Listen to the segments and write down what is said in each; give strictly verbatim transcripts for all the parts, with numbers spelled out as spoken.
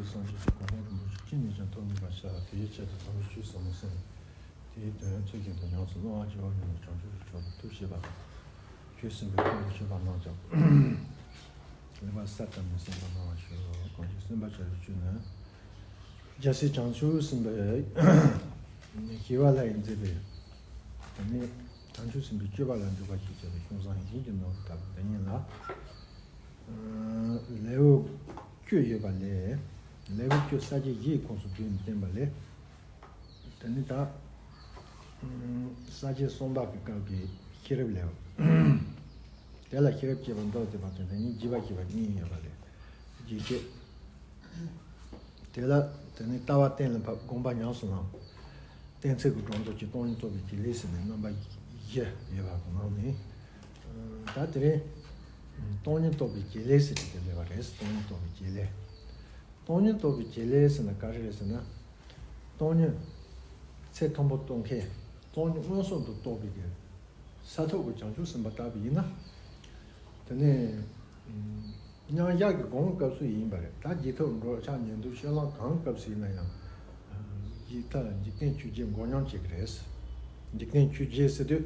སངས་རྒྱས་ཀྱི་གོ་འཕང་རིན་པོ་ཆེ་ཅི་ནས་ཀྱང་ཐོབ་ནུས་པར་བྱ། དེའི་ཆེད་དུ་དམ་པའི་ཆོས་ཟབ་མོ་གསན། དེའི་དོན་ཚུལ་བཞིན་དུ་ཉམས་སུ་བླང་བར་བྱ་བ་ཉིད་ནི་བྱང་ཆུབ་ཀྱི་ཕྱོགས་ལ་ཐུགས་བསྐྱེད་པ་དང་། ཆོས་གསུངས་པའི་ཁུངས་སུ་ཆུད་པ་རྣམས་ཀྱང་ལེགས་པར་གསལ་བཏབ་ནས་གསན་པར་གནང་བར་ཞུ། གང་ཞིག་གསན་པར་བྱ་བའི་ཆོས་ནི། རྒྱལ་སྲས་བྱང་ཆུབ་སེམས་དཔའི་ཞི་བ་ལྷ་ཡིས་མཛད་པའི། དེ་ནས་བྱང་ཆུབ་སེམས་དཔའི་སྤྱོད་པ་ལ་འཇུག་པ་ཞེས་བྱ་བའི་གཞུང་བཟང་ཡིན་གྱི་ནོར་བུ་ལྟ་བུ་འདི་ཉིད་ལ། ལེའུ་བཅུ་ཡོད་པ་ལས། ལེའུ་བཅུ་ས་བཅད་བཞིའི་ཁོངས་སུ་བསྡུས་ནས་བསྟན་པ་ལས། དེ་ནི་ད་ས་བཅད་གསུམ་པ་གི་སྐབས་ཀྱི་ཤེས་རབ་ལེའུ། དེ་ལ་ཤེས་རབ་ཅེས་པ་མདོར་བསྡུས་པ་དང་། དེ་ཉིད་རྒྱས་པར་བཤད་པ་གཉིས་ཡོད་པ་ལས། རྒྱས་བཤད། དེ་ལ་དེ་ནི་ལྟ་བ་གཏན་ལ་ཕབ། སྒོམ་པ་ཉམས་སུ་བླང་། གཏན་ཚིགས་ཀྱི་སྒྲོ་འདོགས་ཀྱི་སྟོང་ཉིད་རྟོགས་པའི་བྱེད་ལས་ཟེར་ནས་རྣམ་པ་བཞི་ཡོད་པ་གི་ནང་ནས། ད་དེ་རིང་སྟོང་ཉིད་རྟོགས་པའི་བྱེད་ལས་ཟེར་གྱི་དེ་སླེབས་པ་རེད། སྟོང་ཉིད་རྟོགས་པའི་བྱེད་ལས། སྟོང་ཉིད་རྟོགས་པའི་བྱེད་ལས་ཟེར་ན་ག་རེ་རེད་ཟེར་ན། སྟོང་ཉིད་ཚད་མཐོན་པོ་རྟོགས་མཁན། སྟོང་ཉིད་མངོན་སུམ་དུ་རྟོགས་པའི་གི་ས་ཐོབ་ཀྱི་བྱང་ཆུབ་སེམས་དཔའ་ལྟ་བུ་ཡིན་ན། དེ་ནས་མཉམ་གཞག་གི་སྒོམ་སྐབས་སུ་ཡིན་པ་རེད། ད་རྗེས་ཐོབ་འགྲོ་འཆག་ཉལ་འདུག་སྤྱོད་ལམ་གང་སྐབས་སུ་ཡིན་ན་ཡང་། འཇིག་ལྟ་འཇིག་རྟེན་ཆོས་བརྒྱད་འགོག་སྙོམས་བྱེད་ཀྱི་རེད། འཇིག་རྟེན་ཆོས་བརྒྱད་ཟེར་དུས།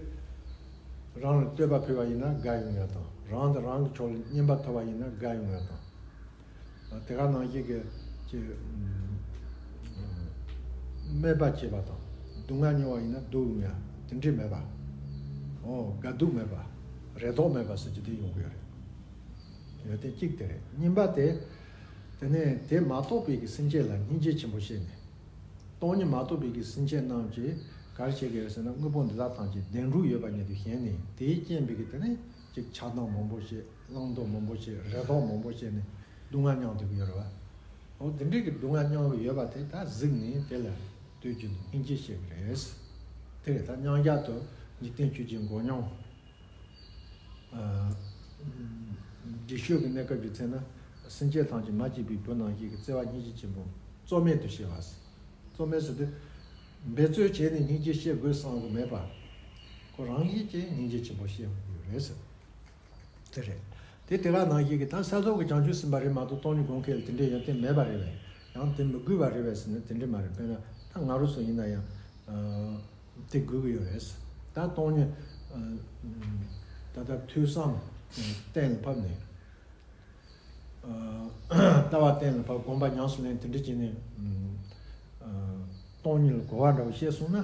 རང་ལ་བསྟོད་པ་ཕུལ་བ་ཡིན་ན་དགའ་ཡོང་ཡ་དང་། རང་དང་རང་གི་ཕྱོགས་ལ་སྙན་པ་ཐོབ་པ་ཡིན་ན་དགའ་ཡོང་ཡ་དང་། དེ་ག་ནང་བཞིན་གྱི་ཅིག་སྨད་པ་བྱེད་པ་དང་། སྡུག་བསྔལ་མྱོང་བ་ཡིན་ན་སྡུག་ཡོང་ཡ། དེ་འདྲས་མེད་པ། ཨོ་དགའ་སྡུག་མེད་པ། རེ་དོགས་མེད་པ་ཟེར་གྱི་དེ་ཡོང་གི་ཡོད་རེད། ཡོད་དེ་གཅིག་དེ་རེད། གཉིས་པ་དེ། དེ་ནས་དེ་མ་རྟོགས་པའི་གི་སེམས་ཅན་ལ་སྙིང་རྗེ་ཆེན་པོ་བཤད་ནས། སྟོང་ཉིད་མ་རྟོགས་པའི་གི་སེམས་ཅན་རྣམས་ཀྱིས་ག་རེ་བྱེད་ཀྱི་ཡོད་ཟེར་ན། དངོས་པོ་འདི་དག་ཐམས་ཅད་བདེན་གྲུབ་ཡོད་པ་ཉིད་དུ་ཞེན་ནས། དེའི་རྐྱེན་པས་གི་དེ་ནས་ཅིག་ཆགས་སྡང་མང་པོ་བྱེད། བླང་དོར་མང་པོ་བྱེད། རེ་དོགས་མང་པོ་བྱས་ནས་སྡུག་བསྔལ་མྱོང་སྡོད་ཀྱི་ཡོད་རེད་བ། འོ་དེ་འདྲའི་གི་སྡུག་བསྔལ་མྱོང་གི་ཡོད་པ་དེ་ད་གཟིགས་ནས་དེ་ལ་ལྟོས་གྱུར་ནས་སྙིང་རྗེ་བཤད་ཀྱི་རེད། དེ་རེད། ད་མཉམ་གཞག་ཏུ་འཇིག་རྟེན་ཆོས་བརྒྱད་འགོག་སྙོམས། རྗེས་ཤུལ་གྱི་གནས་སྐབས་ཀྱི་ཚེ་ན། སེམས་ཅན་ཐམས་ཅད་མ་སྐྱེས་པའི་བུ་ནང་བཞིན་གྱི་བརྩེ་བ་སྙིང་རྗེ་ཆེན་པོ་རྩོལ་མེད་དུ་བྱེད་པ། རྩོལ་མེད་ཟེར་དུས། འབད་རྩོལ་བྱས་ནས་སྙིང་རྗེ་བཤད་དགོས་བསམ་གྱི་མེད་པ། ཁོ་རང་བཞིན་གྱིས་སྙིང་རྗེ་ཆེན་པོ་བཤད་ཡོད་རེད་ཟེར། དེ་རེད། དེ་དེ་ག་ནང་བཞིན་གྱི་ད་ས་ཐོབ་ཀྱི་བྱང་ཆུབ་སེམས་དཔའ་རེད་མ་གཏོགས་སྟོང་ཉིད་སྒོམ་མཁན་ལ་དེ་འདྲའི་ཡོན་ཏན་མེད་པ་རེད་པས། ཡང་དེ་མི་དགོས་པ་རེད་པས་ཟེར་ན་དེ་འདྲ་མ་རེད། དཔེར་ན་ད་ང་རང་ཚོ་ཡིན་ན་ཡང་། དེ་དགོས་ཀྱི་ཡོད་རེད། ད་སྟོང་ཉིད། ད་ལྟ་ཐོས་བསམ་གཏན་ལ་ཕབ་ནས། ལྟ་བ་གཏན་ལ་ཕབ། སྒོམ་པ་ཉམས་སུ་ལེན། དེ་འདྲ་བྱས་ནས། སྟོང་ཉིད་ལ་གོ་བ་འདྲ་བོ་བཤད་སོང་ན།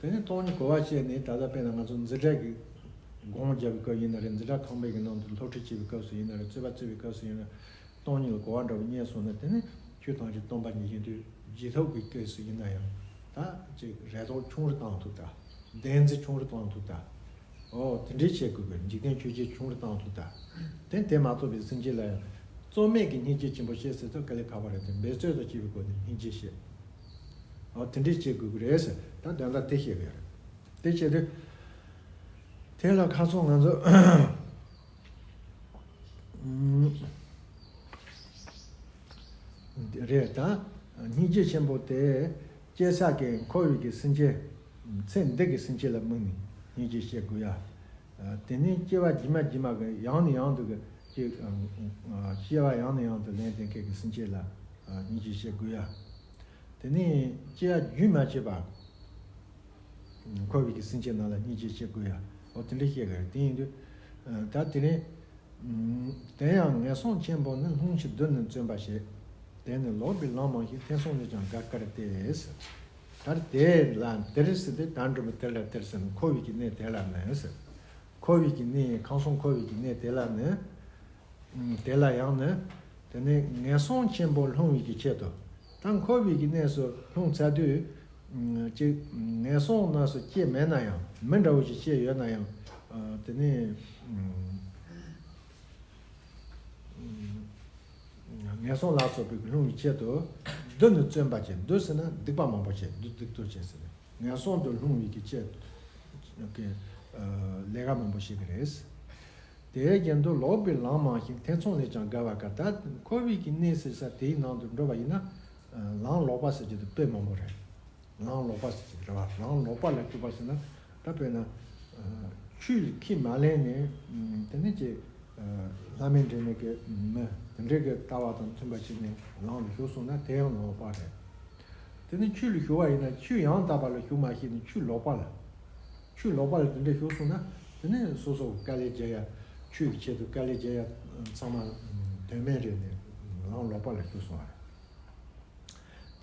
དེ་ནས་སྟོང་ཉིད་གོ་བ་བཤད་ནས། ད་ལྟ་དཔེར་ན་ང་ཚོ་འཛིན་གྲྭ་གི་སྒོམ་རྒྱབ་པའི་སྐབས་ཡིན་ན་རེད། འཛིན་གྲྭ་ཁང་པའི་གི་ནང་དུ་སློབ་ཁྲིད་བྱེད་པའི་སྐབས་སུ་ཡིན་ན་རེད། རྩོད་པ་རྩོད་པའི་སྐབས་སུ་ཡིན་ན། སྟོང་ཉིད་ལ་གོ་བ་འདྲ་བོ་རྙེད་སོང་ན། དེ་ནི་ཆོས་ཐམས་ཅད་སྟོང་པ་ཉིད་ཡིན་དུས། རྗེས་ཐོབ་ཀྱི་སྐབས་སུ་ཡིན་ན་ཡང་ད་ཅིག་རེ་དོགས་ཆུང་རུ་བཏང་ཐུབ་ད། བདེན་འཛིན་ཆུང་རུ་བཏང་ཐུབ་ད། ཨོ་དེ་འདྲའི་བྱེད་དགོས་པས། འཇིག་རྟེན་ཆོས་བརྒྱད་ཆུང་རུ་བཏང་ཐུབ་ད། དེ་དེ་མ་ཐོབ་པའི་སེམས་ཅན་ལ་ཡང་རྩོལ་མེད་ཀྱི་སྙིང་རྗེ་ཆེན་པོ་བཤད་ཟེར་དུས་དཀའ་ལས་ཁག་པོ་རེད་དེ། འབད་རྩོལ་དང་བཅས་པའི་སྒོ་ནས་སྙིང་རྗེ་བཤད། ཨོ་དེ་འདྲའི་བྱེད་དགོས་ཀྱི་རེད་ཟེར། ད་དོན་དག་དེ་བཤད་དགོས་རེད། དེ་བྱེད་དུས། དེ་ལ་ཁ་སང་ང་ཚོ། རེད་ད། སྙིང་རྗེ་ཆེན་པོ་དེ་སྐྱེ་ས་གི་འཁོར་བའི་གི་སེམས་ཅན། ཚེ་འདི་གི་སེམས་ཅན་ལ་དམིགས་ནས་སྙིང་རྗེ་བཤད་དགོས་ཡ། དེ་ནས་སྐྱེ་བ་རྗེས་མ་རྗེས་མ་གི་ཡང་ནས་ཡང་དུ་གི་སྐྱེ། སྐྱེ་བ་ཡང་ནས་ཡང་དུ་ལེན་བསྡད་མཁན་གི་སེམས་ཅན་ལ་སྙིང་རྗེ་བཤད་དགོས་ཡ། དེ་ནས་སྐྱེ་བ་རྒྱུན་མ་ཆད་པ། འཁོར་བའི་གི་སེམས་ཅན་རྣམས་ལ་སྙིང་རྗེ་བཤད་དགོས་ཡ། འོ་དེ་འདྲ་བཤད་དགོས་ཡ། དེ་ཡིན་དུས། ད་དེ་རིང་། དེ་ཡང་ངན་སོང་ཆེན་པོ་ནི། ལྷུང་ཕྱིར་བདུད་ནི་བརྩོན་པ་བྱེད། དེ་ནི་ལོག་པའི་ལམ་མང་ཞིང་། ཐེ་ཚོམ་ལས་ཀྱང་དགའ་དཀའ་སྟེ། ད་དེ་ལ་དེར་ཟེར་ཏེ། ད་འགྲོ་བའི་དེ་ལ་དེར་ཟེར་ན། འཁོར་བའི་གི་གནས་དེ་ལ་ནི་ཟེར། འཁོར་བའི་གི་གནས། ཁམས་གསུམ་འཁོར་བའི་གི་གནས་དེ་ལ་ནི། དེ་ལ་ཡང་ནི། དེ་ནི་ངན་སོང་ཆེན་པོ་ལྷུང་བའི་གི་ཆེད་དུ། ད་འཁོར་བའི་གི་གནས་སུ་ལྷུང་ཚར་དུས། ཅིག་ངན་སོང་རྣམས་སུ་སྐྱེས་མེད་ན་ཡང་། མི་འདྲ་བོ་ཞིག་སྐྱེས་ཡོད་ན་ཡང་། དེ་ནི་ངན་སོང་ལ་སོགས་པའི་ལྷུང་བའི་ཆེད་དུ། བདུད་ནི་བརྩོན་པ་བྱེད། བདུད་ཟེར་ན་སྡིག་པ་མང་པོ་བྱེད། བདུད་སྡིག་ཏོ་བྱེད་ཟེར་ནས། ངན་སོང་དུ་ལྷུང་བའི་གི་ཆེད་ཀྱི་ལས་ཀ་མང་པོ་བྱེད་ཀྱི་རེད། དེའི་རྐྱེན་དུ་ལོག་པའི་ལམ་མང་ཞིང་། ཐེ་ཚོམ་ལས་ཀྱང་དགའ་བ་དཀའ། ད་འཁོར་བའི་གི་གནས་ཟེར་ས་དེའི་ནང་དུ་འགྲོ་བ་ཡིན་ན། ལམ་ལོག་པ་ཟེར་གྱི་དེ་དཔེ་མང་པོ་རེད། ལམ་ལོག་པ་ཟེར་གྱི་རེད་བ། ལམ་ལོག་པ་ལ་སྐྱོད་པ་ཟེར་ན། ད་དཔེར་ན། ཆུ་ལ་ཁས་མ་ལེན་ནས། དེ་ནས་ཀྱི། ལྷ་མིན་འདྲེ་མིན་གྱི་མི་དེ་འདྲའི་གི་ལྟ་བ་དང་མཐུན་པ་ཞིག་ནས་ལམ་ལ་ཞུགས་སོང་ན་དེ་ཡང་ལོག་པ་རེད། དེ་ནི་ཆོས་ལ་ཞུགས་པ་ཡིན་ན་ཆོས་ཡང་དག་པ་ལ་ཞུགས་མ་ཤེས་ནས་ཆོས་ལོག་པ་ལ། ཆོས་ལོག་པ་ལ་དེ་འདྲ་ཞུགས་སོང་ན་དེ་ནི་སོ་སོ་དཀའ་ལས་རྒྱག་ཡ། ཆོས་ཀྱི་ཆེད་དུ་དཀའ་ལས་རྒྱག་ཡ་ཚང་མ་དོན་མེད་རེད་ནས་ལམ་ལོག་པ་ལ་ཞུགས་སོང་བ་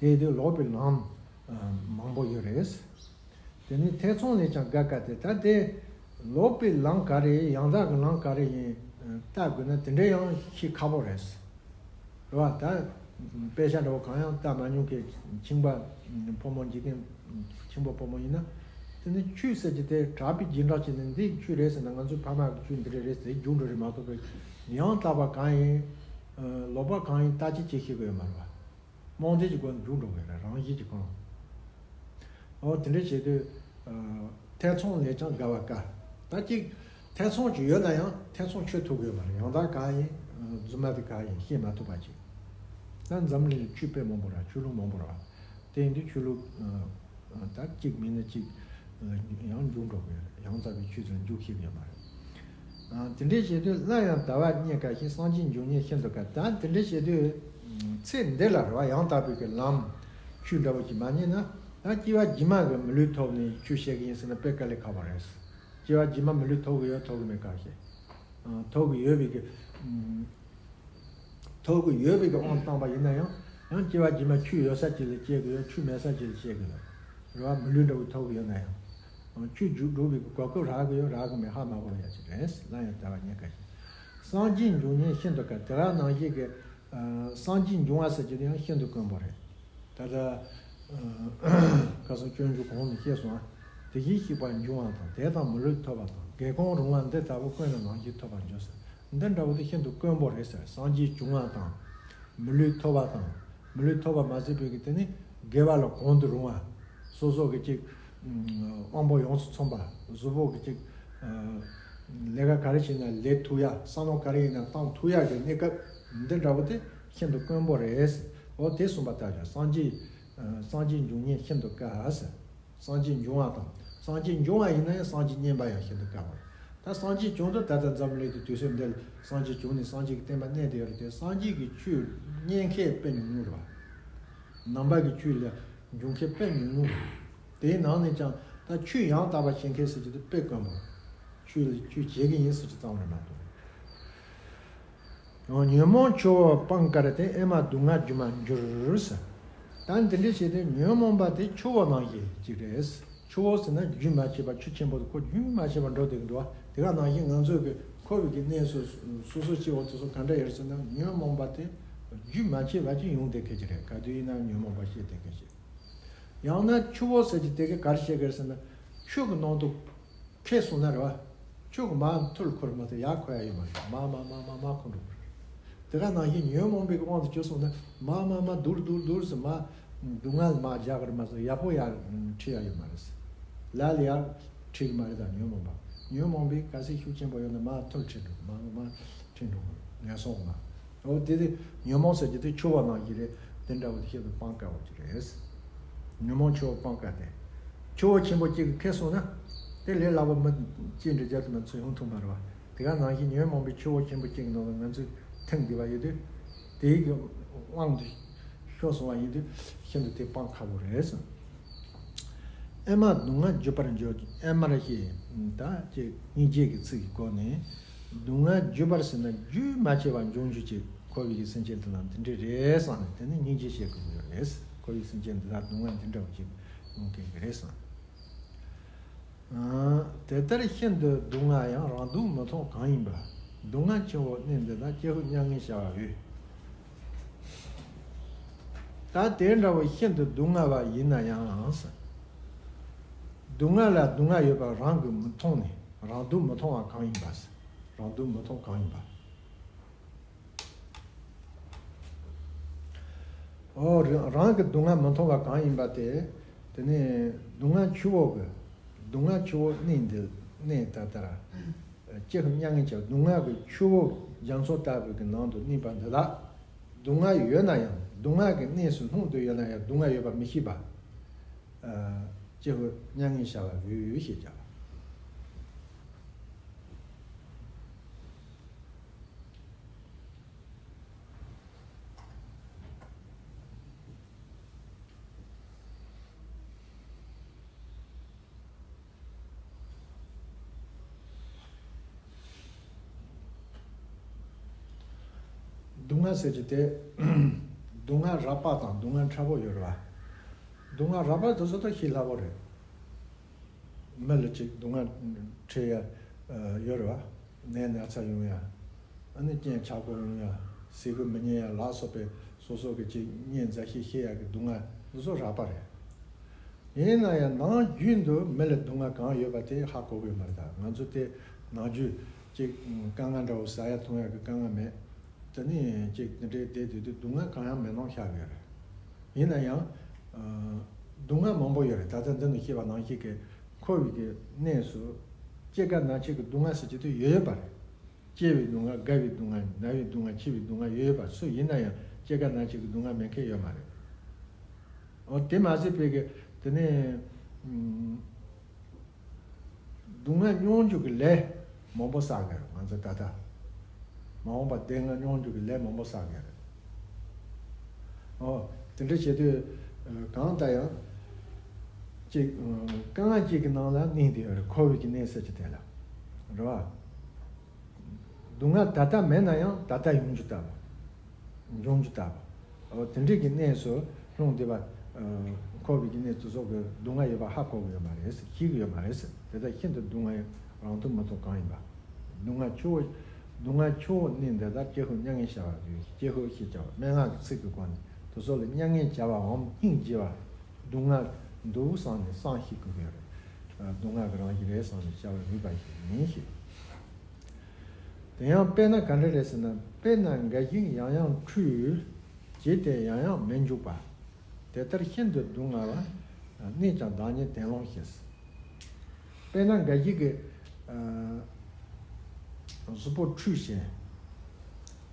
རེད། དེ་དུས་ལོག་པའི་ལམ་མང་པོ་ཡོད་རེད། དེ་ནི་ཐེ་ཚོམ་ལས་ཀྱང་བརྒལ་དཀའ་སྟེ། ད་དེ་ལོག་པའི་ལམ་ག་རེ་ཡང་དག་གི་ལམ་ག་རེ་ཡིན་བལྟ་དགོས་ན་དེ་འདྲ་ཡང་ཤེས་ཁག་པོ་རེད། རེད་བ། ད་དཔེ་ཆ་འདྲ་བོ་གང་ཡང་བལྟ་མ་མྱོང་མཁན་ཁྱིམ་པ་ཕོ་མོ་འཇིག་རྟེན་ཁྱིམ་པ་ཕོ་མོ་ཡིན་ན་དེ་ནི་ཆོས་ཟེར་གྱི་དེ་གྲགས་པའི་རྗེས་འབྲང་བྱས་ནས་འདི་ཆོས་རེད་ཟེར་ན་ང་ཚོའི་ཕ་མ་གི་ཆོས་འདི་རེད་རེད་ཟེར་རྒྱུགས་འགྲོ་རེད་མ་གཏོགས་པའི་ཡང་དག་པ་གང་ཡིན་ལོག་པ་གང་ཡིན་ལྟ་ཅི་བྱེད་ཤེས་དགོས་ཡོད་མ་རེད་བ། རྨོངས་དད་ཀྱི་སྒོ་ནས་རྒྱུགས་འགྲོ་གི་རེད། རང་བཞིན་གྱིས་གང་། འོ་དེ་འདྲ་བྱེད་དུས། ཨ། ཐེ་ཚོམ་ལས་ཀྱང་བརྒལ་བ་དཀའ། ད་གཅིག་ཐེ་ཚོམ་ཅིག་ཡོད་ན་ཡང་ཐེ་ཚོམ་ཆོད་ཐུབ་ཀྱི་ཡོད་མ་རེད། ཡང་དག་གང་ཡིན། རྫུན་མ་དེ་གང་ཡིན་ཤེས་མ་ཐུབ་པ་ཅིག་ད་འཛམ་གླིང་ལ་ཆོས་དཔེ་མང་པོ་རེད། ཆོས་ལུགས་མང་པོ་རེད། དེ་ཡིན་དུས་ཆོས་ལུགས། ཨ། ད་གཅིག་མིན་ན་གཅིག་ཡང་རྒྱུགས་འགྲོ་གི་རེད། ཡང་དག་པའི་ཆོས་ཚོ་རྒྱུགས་ཤེས་ཀྱི་ཡོད་མ་རེད། ཨ། དེ་འདྲའི་བྱེད་དུས་སླར་ཡང་དལ་བ་རྙེད་དཀའ་ཞིང་། སངས་རྒྱས་འབྱུང་ཉེན་ཤིན་ཏུ་དཀའ། ད་དེ་འདྲའི་བྱེད་དུས། ཚེ་འདི་ལ་རེད་བ། ཡང་དག་པའི་གི་ལམ་ཆོས་འདྲ་བོ་ཅིག་མ་རྙེད་ན། ད་སྐྱེ་བ་རྗེས་མ་གི་མི་ལུས་ཐོབ་ནས་ཆོས་བཤད་གི་ཡིན་ཟེར་ན་དཔེ་དཀའ་ལས་ཁག་པོ་རེད། སྐྱེ་བ་རྗེས་མ་མི་ལུས་ཐོབ་གི་ཡོད་ཐོབ་གི་མེད་ག་ཤེས། ཨ། ཐོབ་གི་ཡོད་པའི་གི་ཐོབ་གི་ཡོད་པའི་གི་དབང་བཏང་པ་ཡིན་ན་ཡང་། ཡང་སྐྱེ་བ་རྗེས་མ་ཆོས་ཡོད་ས་ཅིག་ལ་སྐྱེ་གི་ཡོད། ཆོས་མེད་ས་ཅིག་ལ་སྐྱེ་གི་ཡོད་རེད་བ། མི་ལུས་འདྲ་བོ་ཐོབ་གི་ཡོད་ན་ཡང་། ཆོས་རྒྱུད་སྒྲུབ་པའི་གོ་སྐབས་རག་གི་ཡོད་རག་གི་མེད་ཧ་མ་གོ་བ་ཡ་ཅིག་རེད། སླར་ཡང་དལ་བ་རྙེད་དཀའ་ཞིང་། སངས་རྒྱས་འབྱུང་ཉེན་ཤིན་ཏུ་དཀའ། དེ་ག་ནང་བཞིན་གྱི། ཨ། སངས་རྒྱས་འབྱུང་བ་ཟེར་གྱི་དེ་ཡང་ཤིན་ཏུ་དཀོན་པོ་རེད། ད་ལྟ། ཨ། ཁ་སང་སྤྱོད་འཇུག་གོང་ནས་བཤད་སོང་ང་། དེ་བཞིན་གཤེགས་པ་འབྱུང་བ་དང་། དེ་དང་མི་ལུས་ཐོབ་པ་དང་། དགེ་སློང་རུང་བ་འདི་ལྟ་བུ་ཀུན་ལ་ནང་བཞིན་ཐོབ་པར་འགྱུར་ཟེར། འདི་འདྲ་བོ་དེ་ཤིན་ཏུ་དཀོན་པོ་རེད་ཟེར། སངས་རྒྱས་འབྱུང་བ་དང་། མི་ལུས་ཐོབ་པ་དང་། མི་ལུས་ཐོབ་པ་མ་ཟད་པའི་གི་དེ་ནི་དགེ་བ་ལ་གོང་དུ་རུང་བ། སོ་སོ་གི་ཅིག་དབང་པོ་ཡོངས་སུ་ཚང་བ། གཟུགས་པོ་གི་ཅིག་ལས་ཀ་ག་རེ་བྱས་ན་ལས་ཐུབ་ཡ། བསམ་བློ་ག་རེ་ཡིན་ན་བཏང་ཐུབ་ཡ་གི་གནས་སྐབས་འདི་འདྲ་བོ་དེ་ཤིན་ཏུ་དཀོན་པོ་རེད། འོ་དེ་གསུངས་པ་ལྟར་སངས་རྒྱས། སངས་རྒྱས་འབྱུང་ཉེན་ཤིན་ཏུ་དཀའ་ཟེར། སངས་རྒྱས་འབྱུང་བ་དང་། སངས་རྒྱས་འབྱུང་བ་ཡིན་ན་ཡང་སངས་རྒྱས་བསྙེན་པ་ཡང་ཤིན་ཏུ་དཀའ་བ་རེད། ད་སངས་རྒྱས་བྱུང་དུས་ད་ལྟ་འཛམ་གླིང་དུ་དུས་ཚོད་འདི་ལ་སངས་རྒྱས་བྱུང་ནས་སངས་རྒྱས་ཀྱི་བསྟན་པ་གནས་བསྡད་ཡོད་རེད་དེ། སངས་རྒྱས་ཀྱི་ཆོས་བསྙེན་མཁན་དཔེ་ཉུང་ཉུང་རེད་བ། ནང་པ་གི་ཆོས་ལ་འབྱུང་མཁན་དཔེ་ཉུང་ཉུང་རེད། དེའི་ནང་ནས་ཀྱང་ད་ཆོས་ཡང་དག་པ་བྱེད་མཁན་ཟེར་གྱི་དེ་དཔེ་དཀོན་པོ། ཆོས་ལ་ཆོས་བྱེད་ཀྱི་ཡིན་ཟེར་གྱི་ཙམ་རེད་མ་གཏོགས། ཉོན་མོངས་ཆུ་བོ་སྤང་དཀའ་སྟེ། ཨེ་མ་སྡུག་བསྔལ་རྒྱུ་མར་འགྱུར་ཟེར། ད་འདི་འདྲའི་བྱས་ཏེ་ཉོན་མོངས་པ་དེ་ཆུ་བོ་ནང་བཞིན་ཅིག་རེད། ཆུ་བོ་ཟེར་ན་རྒྱུན་མ་ཆད་པ། ཆུ་ཆེན་པོ་དེ་ཁོ་རྒྱུན་མ་ཆད་པ་འགྲོ་བསྡད་ཀྱི་འདུག་བ། དེ་ག་ནང་བཞིན་ང་ཚོས་ཀྱི་འཁོར་བའི་གི་གནས་སུ་སོ་སོ་སྐྱེ་བོ་དེ་ཚོ་ག་འདྲ་ཡོད་ཟེར་ན། ཉོན་མོངས་པ་དེ་རྒྱུན་མ་ཆད་པ་ཅིག་ཡོང་བསྡད་མཁན་ཅིག་རེད། ག་དུས་ཡིན་ན་ཉོན་མོངས་པ་སྐྱེ་བསྡད་མཁན་ཅིག་ཡང་ན་ཆུ་བོ་ཟེར་གྱི་དེ་ག་ག་རེ་བཤད་ཀྱི་རེད་ཟེར་ན། ཆུ་གི་ནང་དུ་ཁེལ་སོང་ན་རེད་བ། ཆུ་གི་མར་འཐུལ་ཁོ་ར་མ་གཏོགས་ཡར་འཁོར་ཡ་ཡོད་མ་རེད། མར་མར་མར་མར་མར་འཁོར་འགྲོ་གི་རེད། དེ་ག་ནང་བཞིན་ཉོན་མོངས་པའི་དབང་དུ་གྱུར་སོང་ན་མར་མར་མར་སྡུག་རུ་སྡུག་རུ་སྡུག་རུ་ཟེར་མར་སྡུག་བསྔལ་མར་རྒྱག་གི་རེད་མ་གཏོགས་ཡག་པོ་ཡར་ཁྲིད་ཡ་ཡོད་མ་རེད། ལ་ལ་ཡར་ཁྲིད་གི་མ་རེད། ད་ཉོན་མོངས་པ། ཉོན་མོངས་པའི་གལ་སྲིད་ཤུགས་ཆེན་པོ་ཡོད་ན་མར་འཐུལ་ཁྲིད་འགྲོ། མར་མར་མར་ཁྲིད་འགྲོ་གི་རེད། ངན་སོང་མ། འོ་དེ་དེ་ཉོན་མོངས་ཟེར་གྱི་དེ་ཆུ་བོ་ནང་བཞིན་རེད། དེ་འདྲ་བོ་དེ་ཤིན་ཏུ་སྤང་དཀའ་བ་ཅིག་རེད། ཉོན་མོངས་ཆུ་བོ་སྤང་དཀའ་སྟེ། ཆུ་བོ་ཆེན་པོ་གཅིག་གིས་ཁེལ་སོང་ན། དེ་ལས་སླ་པོ་མི་ཅི་འདྲ་རྒྱབ་ཏུ་མི་ཚུད་ཡོང་ཐུབ་མ་རེད་བ། དེ་ག་ནང་བཞིན་ཉོན་མོངས་པའི་ཆུ་བོ་ཆེན་པོ་གཅིག་གི་ནང་ལ་ང་ཚོས་ཐིམ་བསྡད་པ་ཡོད་དུས། དེའི་གི་དབང་དུ་ཤོར་སོང་བ་ཡིན་དུས་ཤིན་ཏུ་དེ་སྤང་ཁག་པོ་རེད་ཟེར། ཨེ་མ་སྡུག་བསྔལ་བརྗོད་པར་འགྱུར། ཨེ་མར་ཞེས་ད་ཅིག་སྙིང་རྗེ་གི་ཚིག་གི་སྒོ་ནས། སྡུག་བསྔལ་བརྗོད་པར་ཟེར་ན་རྒྱུན་མ་ཆད་པར་འབྱུང་འགྱུར་གྱི་འཁོར་བའི་སེམས་ཅན་དེ་ལ་འདི་འདྲ་རེད་བསམ་ནས་དེ་ནི་སྙིང་རྗེ་བཤད་དགོས་ཀྱི་རེད། འཁོར་བའི་སེམས་ཅན་འདི་དག་སྡུག་བསྔལ་འདི་འདྲ་བ་ཅིག་མྱོང་མཁན་གྱི་རེད་བསམ། ཨ། དེ་ལྟར་ཤིན་ཏུ་སྡུག་བསྔལ་ཡང་། རང་སྡུག་མི་མཐོང་གང་ཡིན་པ། སྡུག་བསྔལ་ཆེ་བོ་གནས་འདི་དག། ཀྱེ་ཧུད་མྱ་ངན་བྱ་བ་འོས། ད་དེ་འདྲ་བོ་ཤིན་ཏུ་སྡུག་བསྔལ་བ་ཡིན་ན་ཡང་ཟེར། སྡུག་བསྔལ་ལ་སྡུག་བསྔལ་ཡོད་པ་རང་གིས་མི་མཐོང་ནས་རང་སྡུག་མི་མཐོང་བ་གང་ཡིན་པ་ཟེར། རང་སྡུག་མི་མཐོང་གང་ཡིན་པ། ཨོ་རང་རང་གི་སྡུག་བསྔལ་མི་མཐོང་བ་གང་ཡིན་པ་དེ། དེ་ནས་སྡུག་བསྔལ་ཆུ་བོ་གི། སྡུག་བསྔལ་ཆུ་བོ་གནས་འདི་གནས་ད་ལྟར། ཀྱེ་ཧུད་མྱ་ངན་བྱ། སྡུག་བསྔལ་གྱི་ཆུ་བོ་རྒྱ་མཚོ་ལྟ་བུའི་གི་ནང་དུ་གནས་པ་འདི་དག། སྡུག་བསྔལ་ཡོད་ན་ཡང་སྡུག་བསྔལ་གྱི་གནས་སུ་ལྷུང་དུ་ཡོད་ན་ཡང་སྡུག་བསྔལ་ཡོད་པ་མི་ཤེས་པ། ཨ། ཀྱེ་ཧུད་མྱ་ངན་བྱ་བ་འོས་ཞེས་བྱ་བ། སྡུག་བསྔལ་ཟེར་གྱི་དེ། སྡུག་བསྔལ་རགས་པ་དང་སྡུག་བསྔལ་ཕྲ་བོ་ཡོད་རེད་བ། སྡུག་བསྔལ་རགས་པ་དེ་ཚོ་ད་ཤེས་སླ་བོ་རེད། མི་ལ་ཅིག་སྡུག་བསྔལ་འཕྲད་ཡ་ཡོད་རེད་བ། ནད་ན་ཚ་ཡོང་ཡ། ཨ་ནི་རྐྱེན་ཆག་སྒོ་ཡོང་ཡ། ཟས་གོས་མི་ཉན་ཡ་ལ་སོགས་པའི་སོ་སོ་གི་ཅིག་གཉེན་མཛའ་བཤེས་ཤེས་ཡ་གི་སྡུག་བསྔལ་འདི་ཚོ་རགས་པ་རེད། ཡིན་ན་ཡང་ནམ་རྒྱུན་དུ་མི་ལ་སྡུག་བསྔལ་གང་ཡོད་པ་དེ་ཧ་གོ་གི་མ་རེད། ད་ང་ཚོ་དེ་ནམ་རྒྱུན་ཅིག་དཀའ་ངལ་འདྲ་བོ་ཟ་ཡ་འཐུང་ཡ་གི་དཀའ་ངལ་མེད། དེ་ནས་ཅིག་དེ་འདྲའི་བསྡད་དུས་དུས་སྡུག་བསྔལ་གང་ཡང་མེད་སྣང་ཤར་གི་རེད། ཡིན་ན་ཡང་། ཨ། སྡུག་བསྔལ་མང་པོ་ཡོད་རེད། ད་ལྟ་འདི་ནས་བཤད་པ་ནང་བཞིན་གྱི་འཁོར་བའི་གི་གནས་སུ། སྐྱེ་རྒ་ན་འཆི་གི་སྡུག་བསྔལ་ཟེར་གྱི་དུས་ཡོད་ཡོད་པ་རེད། སྐྱེ་བའི་སྡུག་བསྔལ། རྒ་བའི་སྡུག་བསྔལ། ན་བའི་སྡུག་བསྔལ། འཆི་བའི་སྡུག་བསྔལ་ཡོད་ཡོད་པ། སུ་ཡིན་ན་ཡང་སྐྱེ་རྒ་ན་འཆི་གི་སྡུག་བསྔལ་མེད་མཁན་ཡོད་མ་རེད། འོ་དེ་མ་ཟད་པའི་གི་དེ་ནས། ཨུམ། སྡུག་བསྔལ་མྱོང་འཇུག་གི་ལས་མང་པོ་བསགས་ཀྱི་རེད་ང་ཚོ་ད་ལྟ། མ་འོངས་པ་བདེ་བསྔལ་མྱོང་འཇུག་གི་ལས་མང་པོ་བསགས་ཀྱི་རེད། ཨོ། དེ་འདྲ་བྱེད་དུས། ཨ། གང་ལྟར་ཡང་། ཅིག་ཨ། དཀའ་ངལ་ཅིག་གི་ནང་ལ་གནས་བསྡད་ཡོད་རེད། འཁོར་བའི་གི་གནས་ཟེར་གྱི་དེ་ལ། རེད་བ། སྡུག་བསྔལ་ད་ལྟ་མེད་ན་ཡང་ད་ལྟ་ཡོང་རྒྱུ་ལྟ་བུ། འབྱུང་རྒྱུ་ལྟ་བུ། འོ་དེ་འདྲའི་གི་གནས་སུ་ལྷུང་བསྡད་པ། ཨ། འཁོར་བའི་གི་གནས་དེ་ཚོ་གི་སྡུག་བསྔལ་ཡོད་པ་ཧ་གོ་གི་ཡོད་མ་རེད། ཤེས་ཀྱི་ཡོད་མ་རེད། དེ་ལྟར་ཤིན་ཏུ་སྡུག་བསྔལ་རང་མཐོང་མི་མཐོང་གང་ཡིན་པ། སྡུག་བསྔལ་ཆུ་བོ། སྡུག་བསྔལ་ཆུ་བོ་གནས་འདི་དག། ཀྱེ་ཧོ་མྱ་ངན་བྱ་བ་ཡོད། ཀྱེ་ཧོ་ཞེས་བྱ་བ་སྨྲེ་སྔགས་ཀྱི་ཚིག་གི་སྒོ་ནས་དེ་ཚོ་ལ་མྱ་ངན་བྱ་བའམ་སྙིང་རྗེ་བ། སྡུག་བསྔལ་འདུག་བསམ་ནས་བསམ་ཤེས་དགོས་ཀྱི་རེད། སྡུག་བསྔལ་གྱི་རང་བཞིན་རེད་བསམ་ནས་བྱ་བ་ནུས་པ་ཞིག་མིན་ཞེས། དེ་ཡང་དཔེར་ན་ག་འདྲ་རེད་ཟེར་ན། དཔེར་ན་འགའ་ཞིག་ཡང་ཡང་འཁྲུལ། བྱས་ཏེ་ཡང་ཡང་མི་འཇུག་པ། དེ་ལྟར་ཤིན་ཏུ་སྡུག་བསྔལ་བ། གནས་ཀྱང་བདག་ཉིད་བདེན་རློམ་ཞེས། དཔེར་ན་འགའ་ཞིག་གིས། ཨ། གཟུགས་པོ་འཁྲུད་བྱས།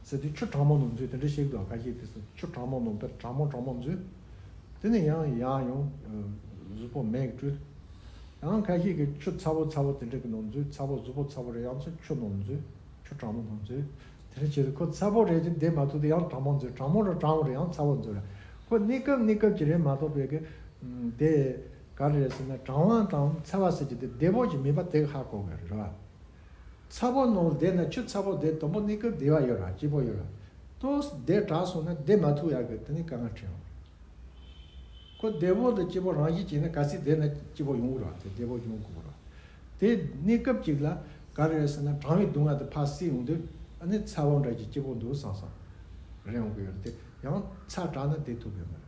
ཟེར་དུས་ཆུ་གྲང་མོ་ནང་འཛུལ། དེ་འདྲ་ཞིག་འདུག་ཁ་ཤས་དེ་ཚོ་ཆུ་གྲང་མོ་ནང་དཔེ་གྲང་མོ་གྲང་མོ་འཛུལ། དེ་ནས་ཡང་ཡང་ཡང་། ཨ། གཟུགས་པོ་མེད་འཁྲུད། ཡང་ཁ་ཤས་ཀྱིས་ཆུ་ཚ་བོ་ཚ་བོ་དེ་འདྲ་གི་ནང་འཛུལ། ཚ་བོ། གཟུགས་པོ་ཚ་བོ་རེད། ཡང་ཚུར་ཆུ་ནང་འཛུལ། ཆུ་གྲང་མོ་ནང་འཛུལ། དེ་འདྲ་བྱས་ཏེ་ཁོ་ཚ་བོ་རེད་ཅེས་བསྡད་མ་ཐུབ་དུས་ཡང་གྲང་མོ་འཛུལ། གྲང་མོ་རུ་གྲང་བོ་རེད། ཡང་ཚ་བོ་འཛུལ་ར། ཁོ་གནས་སྐབས་གནས་སྐབས་ཀྱི་རེད་མ་གཏོགས་པའི་གི། ཨ། དེ་ག་རེ་རེད་ཟེར་ན། གྲང་བ་དང་ཚ་བ་ཟེར་གྱི་དེ་བདེ་བོ་ཞིག་མིན་པ་དེ་ཧ་གོ་དགོས་རེད་བ། ཚ་བོ་ནང་བསྡད་ན། ཆུ་ཚ་བོ་དེ་དང་པོ་གནས་སྐབས་བདེ་བ་ཡོད་ར། སྐྱིད་པོ་ཡོད་ར། ཏོག་ཙམ་བདེ་དྲགས་སོང་ན་བསྡད་མ་ཐུབ་ཡག་གི་དེ་ནས་དཀའ་ངལ་འཕྲད་ཡོང་། ཁོ་བདེ་བོ་དང་སྐྱིད་པོ་རང་བཞིན་བྱས་ན་ག་ཚོད་བསྡད་ན་སྐྱིད་པོ་ཡོང་གི་རེད་བ། དེ་བདེ་བོ་ཡོང་དགོས་རེད་བ། དེ་གནས་སྐབས་གཅིག་ལ་ག་རེ་རེད་ཟེར་ན། གྲང་བའི་སྡུག་བསྔལ་དེ་ཕར་བསལ་ཡོང་དུས། ཨ་ནི་ཚ་བོ་འདྲ་ཅིག་སྐྱིད་པོ་འདུག་བསམ་བསམ་རེད་ཡོང་གི་ཡོད་རེད། དེ་ཡང་ཚ་དྲགས་ན་བསྡད་ཐུབ་ཀྱི་ཡོད་མ་རེད།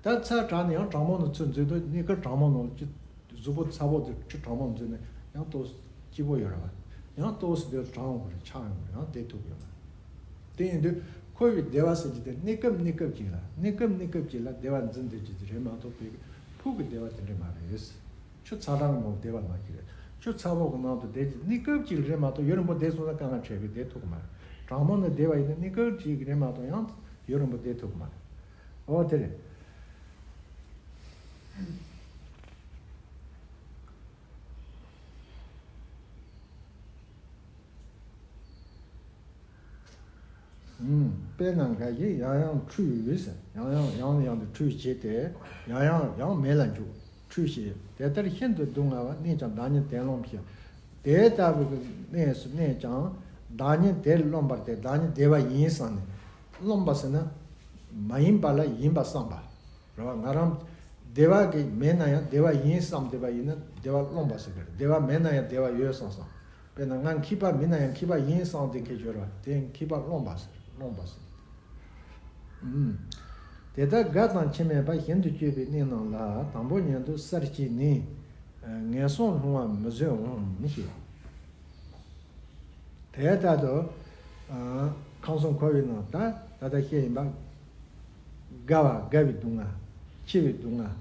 ད་ཚ་དྲགས་ནས་ཡང་གྲང་མོ་ནང་ཚུར་འཛུལ་དུས། གནས་སྐབས་གྲང་མོ་ནང་ལ་ཅི། གཟུགས་པོ་ཚ་བོ་དེ་ཆུ་གྲང་མོ་འཛུལ་ནས་ཡང་ཏོག་ཙམ་སྐྱིད་པོ་ཡོད་རེད་བ། ཡང་ཏོག་ཙམ་དེ་གྲང་ཡོང་གི་རེད། ཆག་ཡོང་གི་རེད། ཡང་བསྡད་ཐུབ་ཀྱི་ཡོད་མ་རེད། དེ་ཡིན་དུས་འཁོར་བའི་བདེ་བ་ཟེར་གྱི་དེ་གནས་སྐབས་གནས་སྐབས་ཅིག་ལ། གནས་སྐབས་གནས་སྐབས་ཅིག་ལ་བདེ་བ་འཛིན་བསྡད་ཀྱི་དེ་རེད་མ་གཏོགས་པའི་ཕུགས་ཀྱི་བདེ་བ་དེ་འདྲ་མ་རེད། ཆུ་ཚ་གྲང་གི་ནང་བདེ་བ་ལབ་ཀྱི་རེད། ཆུ་ཚ་བོ་གི་ནང་དུ་བསྡད་ཀྱི་གནས་སྐབས་ཅིག་རེད་མ་གཏོགས་ཡུན་རིང་པོ་བསྡད་སོང་ན་དཀའ་ངལ་འཕྲད་གི། བསྡད་ཐུབ་ཀྱི་མ་རེད། གྲང་མོ་ནང་བསྡད་པ་ཡིན་ན་གནས་སྐབས་ཅིག་རེད་མ་གཏོགས་ཡང་ཡུན་རིང་པོ་བསྡད་ཐུབ་ཀྱི་མ་རེད། འོ་དེ་རེད། ཨུམ། དཔེར་ན་འགའ་ཞིག་ཡང་ཡང་འཁྲུལ་ཟེར། ཡང་ཡང་ཡང་ནས་ཡང་དུ་འཁྲུལ་བྱས་ཏེ། ཡང་ཡང་ཡང་མེད་ལ་འཇུག་འཁྲུལ་བྱེད། དེ་ལྟར་ཤིན་ཏུ་སྡུག་བསྔལ་བ། གནས་ཀྱང་བདག་ཉིད་བདེན་རློམ་ཞེས། དེ་ལྟ་བུའི་གནས་སུ་གནས་ཀྱང་བདག་ཉིད་བདེར་རློམ་པར་ཐལ། བདག་ཉིད་བདེ་བ་ཡིན་བསམ་ནས། རློམ་པ་ཟེར་ན་མ་ཡིན་པ་ལ་ཡིན་པ་བསམ་པ། རེད་བ། ང་རང་བདེ་བ་གི་མེད་ན་ཡང་བདེ་བ་ཡིན་བསམ་བསྡད་པ་ཡིན་ན་བདེ་བ་རློམ་པ་ཟེར་གི་རེད། བདེ་བ་མེད་ན་ཡང་བདེ་བ་ཡོད་བསམ་བསམ། དཔེར་ན་ང་མཁས་པ་མིན་ན་ཡང་མཁས་པ་ཡིན་བསམ་བསྡད་མཁན་ཡོད་རེད་བ། དེ་མཁས་པ་རློམ་པ་ཟེར། རློམ་པ་ཟེར། ཨུམ། དེ་ལྟར་རྒ་དང་འཆི་མེད་པ། བཞིན་དུ་སྤྱོད་པའི་གནས་རྣམས་ལ། དང་པོ་ཉིད་དུ་གསལ་བྱས་ནས། ངན་སོང་ལྷུང་བ་མི་བཟོད་འོང་ཞེས། དེ་ལྟར་དུ། ཨ། ཁམས་གསུམ་འཁོར་བའི་ནང་ད་ད་ལྟ་བཤད་ཡིན་པ། རྒ་བ། རྒ་བའི་སྡུག་བསྔལ། འཆི་བའི་སྡུག་བསྔལ།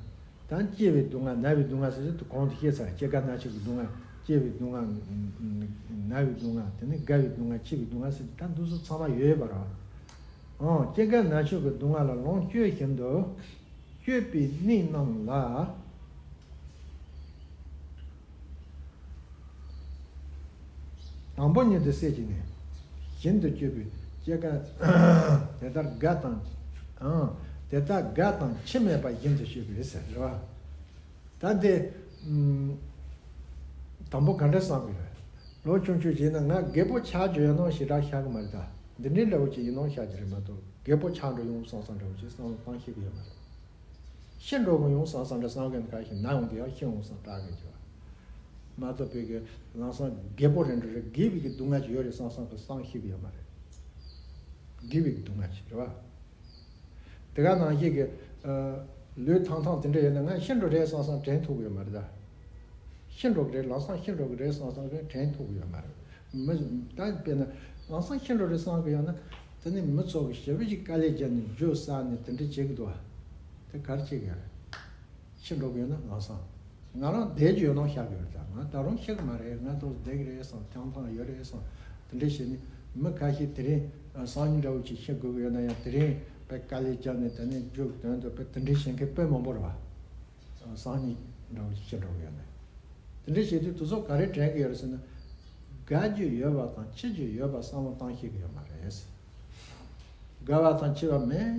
ད་སྐྱེ་བའི་སྡུག་བསྔལ། ན་བའི་སྡུག་བསྔལ་ཟེར་དུས་གོང་དུ་བཤད་ཚར། སྐྱེ་རྒ་ན་འཆི་གི་སྡུག་བསྔལ། སྐྱེ་བའི་སྡུག་བསྔལ། ན་བའི་སྡུག་བསྔལ། དེ་ནས་རྒ་བའི་སྡུག་བསྔལ། འཆི་བའི་སྡུག་བསྔལ་ཟེར་དུས་ད་འདི་ཚོ་ཚང་མ་ཡོད་པ་རེད། ཨང་། སྐྱེ་རྒ་ན་འཆི་གི་སྡུག་བསྔལ་ལ་ལོངས་སྤྱོད་བཞིན་དུ་སྤྱོད་པའི་གནས་རྣམས་ལ། དང་པོ་ཉིད་དུ་གསལ་བྱས་ནས། བཞིན་དུ་སྤྱོད་པའི་སྐྱེ་རྒ། དེ་ལྟར་རྒ་དང་། ཨང་། དེ་ལྟར་རྒ་དང་འཆི་མེད་པ། བཞིན་དུ་སྤྱོད་པའི་ཟེར་རེད་བ། ད་འདི། ཨུམ། དང་པོ་ག་འདྲ་བསམ་གི་ཡོད། ལོ་ཆུང་ཆུང་བྱས་ན་ང་རྒད་པོ་ཆགས་རྒྱུ་ཡོད་ནོ་ཞེ་དྲག་ཤར་གི་མ་རེད་ད། འདི་འདྲའི་འདྲ་བོ་ཅིག་ཡིན་ནོ་བཤད་ཀྱི་རེད་མ་གཏོགས། རྒད་པོ་ཆགས་འགྲོ་ཡོང་བསམ་བསམ་འདྲ་བོ་ཅིག་བསམ་བློ་བཏང་ཤེས་ཀྱི་ཡོད་མ་རེད། ཤི་འགྲོ་གི་ཡོང་བསམ་བསམ་འདྲ་བསམ་མཁན་ཁ་ཤས་ན་ཡོང་དེ་ཡང་ཤི་འོང་བསམ་སྐྲག་གི་ཡོད། མ་གཏོགས་བོད་ཀྱི་ལམ་སང་རྒད་པོ་རེད་འགྲོ་རེད། རྒས་པའི་གི་སྡུག་བསྔལ་ཅིག་ཡོད་རེད་བསམ་བསམ་གི་བསམ་ཤེས་ཀྱི་ཡོད་མ་རེད། རྒས་པའི་གི་སྡུག་བསྔལ་ཅིག་རེད་བ། དེ་ག་ནང་བཞིན་གྱི། ཨ། ལུས་ཐང་ཐང་དེ་འདྲ་ཡོད་ན་ང་ཤི་འགྲོ་རེད་བསམ་བསམ་དྲན་ཐུབ་ཀྱི་ཡོད་མ་རེད་ད། ཤི་འགྲོ་གི་རེད། ལམ་སང་ཤི་འགྲོ་གི་རེད་བསམ་བསམ་གི་དྲན་ཐུབ་ཀྱི་ཡོད་མ་རེད། མི་ད་དཔེར་ན་ལམ་སང་ཤི་འགྲོ་རེད་བསམ་གི་ཡོད་ན། དེ་ནི་མི་ཚོགས་ཀྱི་ཞེ་པོ་ཅིག་དཀའ་ལས་བརྒྱབ་ནས་རྒྱུ་བསགས་ནས་དེ་འདྲ་བྱེད་ཀྱི་འདུག་བ། དེ་ག་རེ་བྱེད་ཀྱི་ཡོད་རེད། ཤི་འགྲོ་གི་ཡོད་ན་ལམ་སང་། ང་རང་བསྡད་ཀྱི་ཡོད་ན་བཤད་གི་ཡོད་རེད། ད་ང་ད་རུང་ཤི་གི་མ་རེད། ང་ཏོག་བསྡད་གི་རེད་བསམ། ཐང་ཐང་ཡོད་རེད་བསམ། དེ་འདྲ་བྱས་ནས་མི་ཁ་ཤས་དེ་རིང་སང་ཉིན་འདྲ་བོ་ཅིག་ཤི་དགོས་གི་ཡོད་ན་ཡང་དེ་རིང་དཔེ་དཀའ་ལས་བརྒྱབ་ནས་དེ་ནས་རྒྱུ་དོན་དུ་དཔེ་དེ་འདྲ་བྱེད་མཁན་དཔེ་མང་པོ་རེད་བ། སང་ཉིན་འདྲ་བོ་ཅིག་ཤི་འགྲོ་གི་ཡོད་ན། དེ་འདྲ་བྱེད་དུས་དེ་ཚོ་ག་རེ་དྲན་གི་ཡོད་རེད་ཟེར་ན། དགའ་རྒྱུ་ཡོད་པ་དང་འཆི་རྒྱུ་ཡོད་པ་བསམ་བློ་བཏང་ཤེས་གི་ཡོད་མ་རེད། དགའ་བ་དང་འཆི་བ་མེད།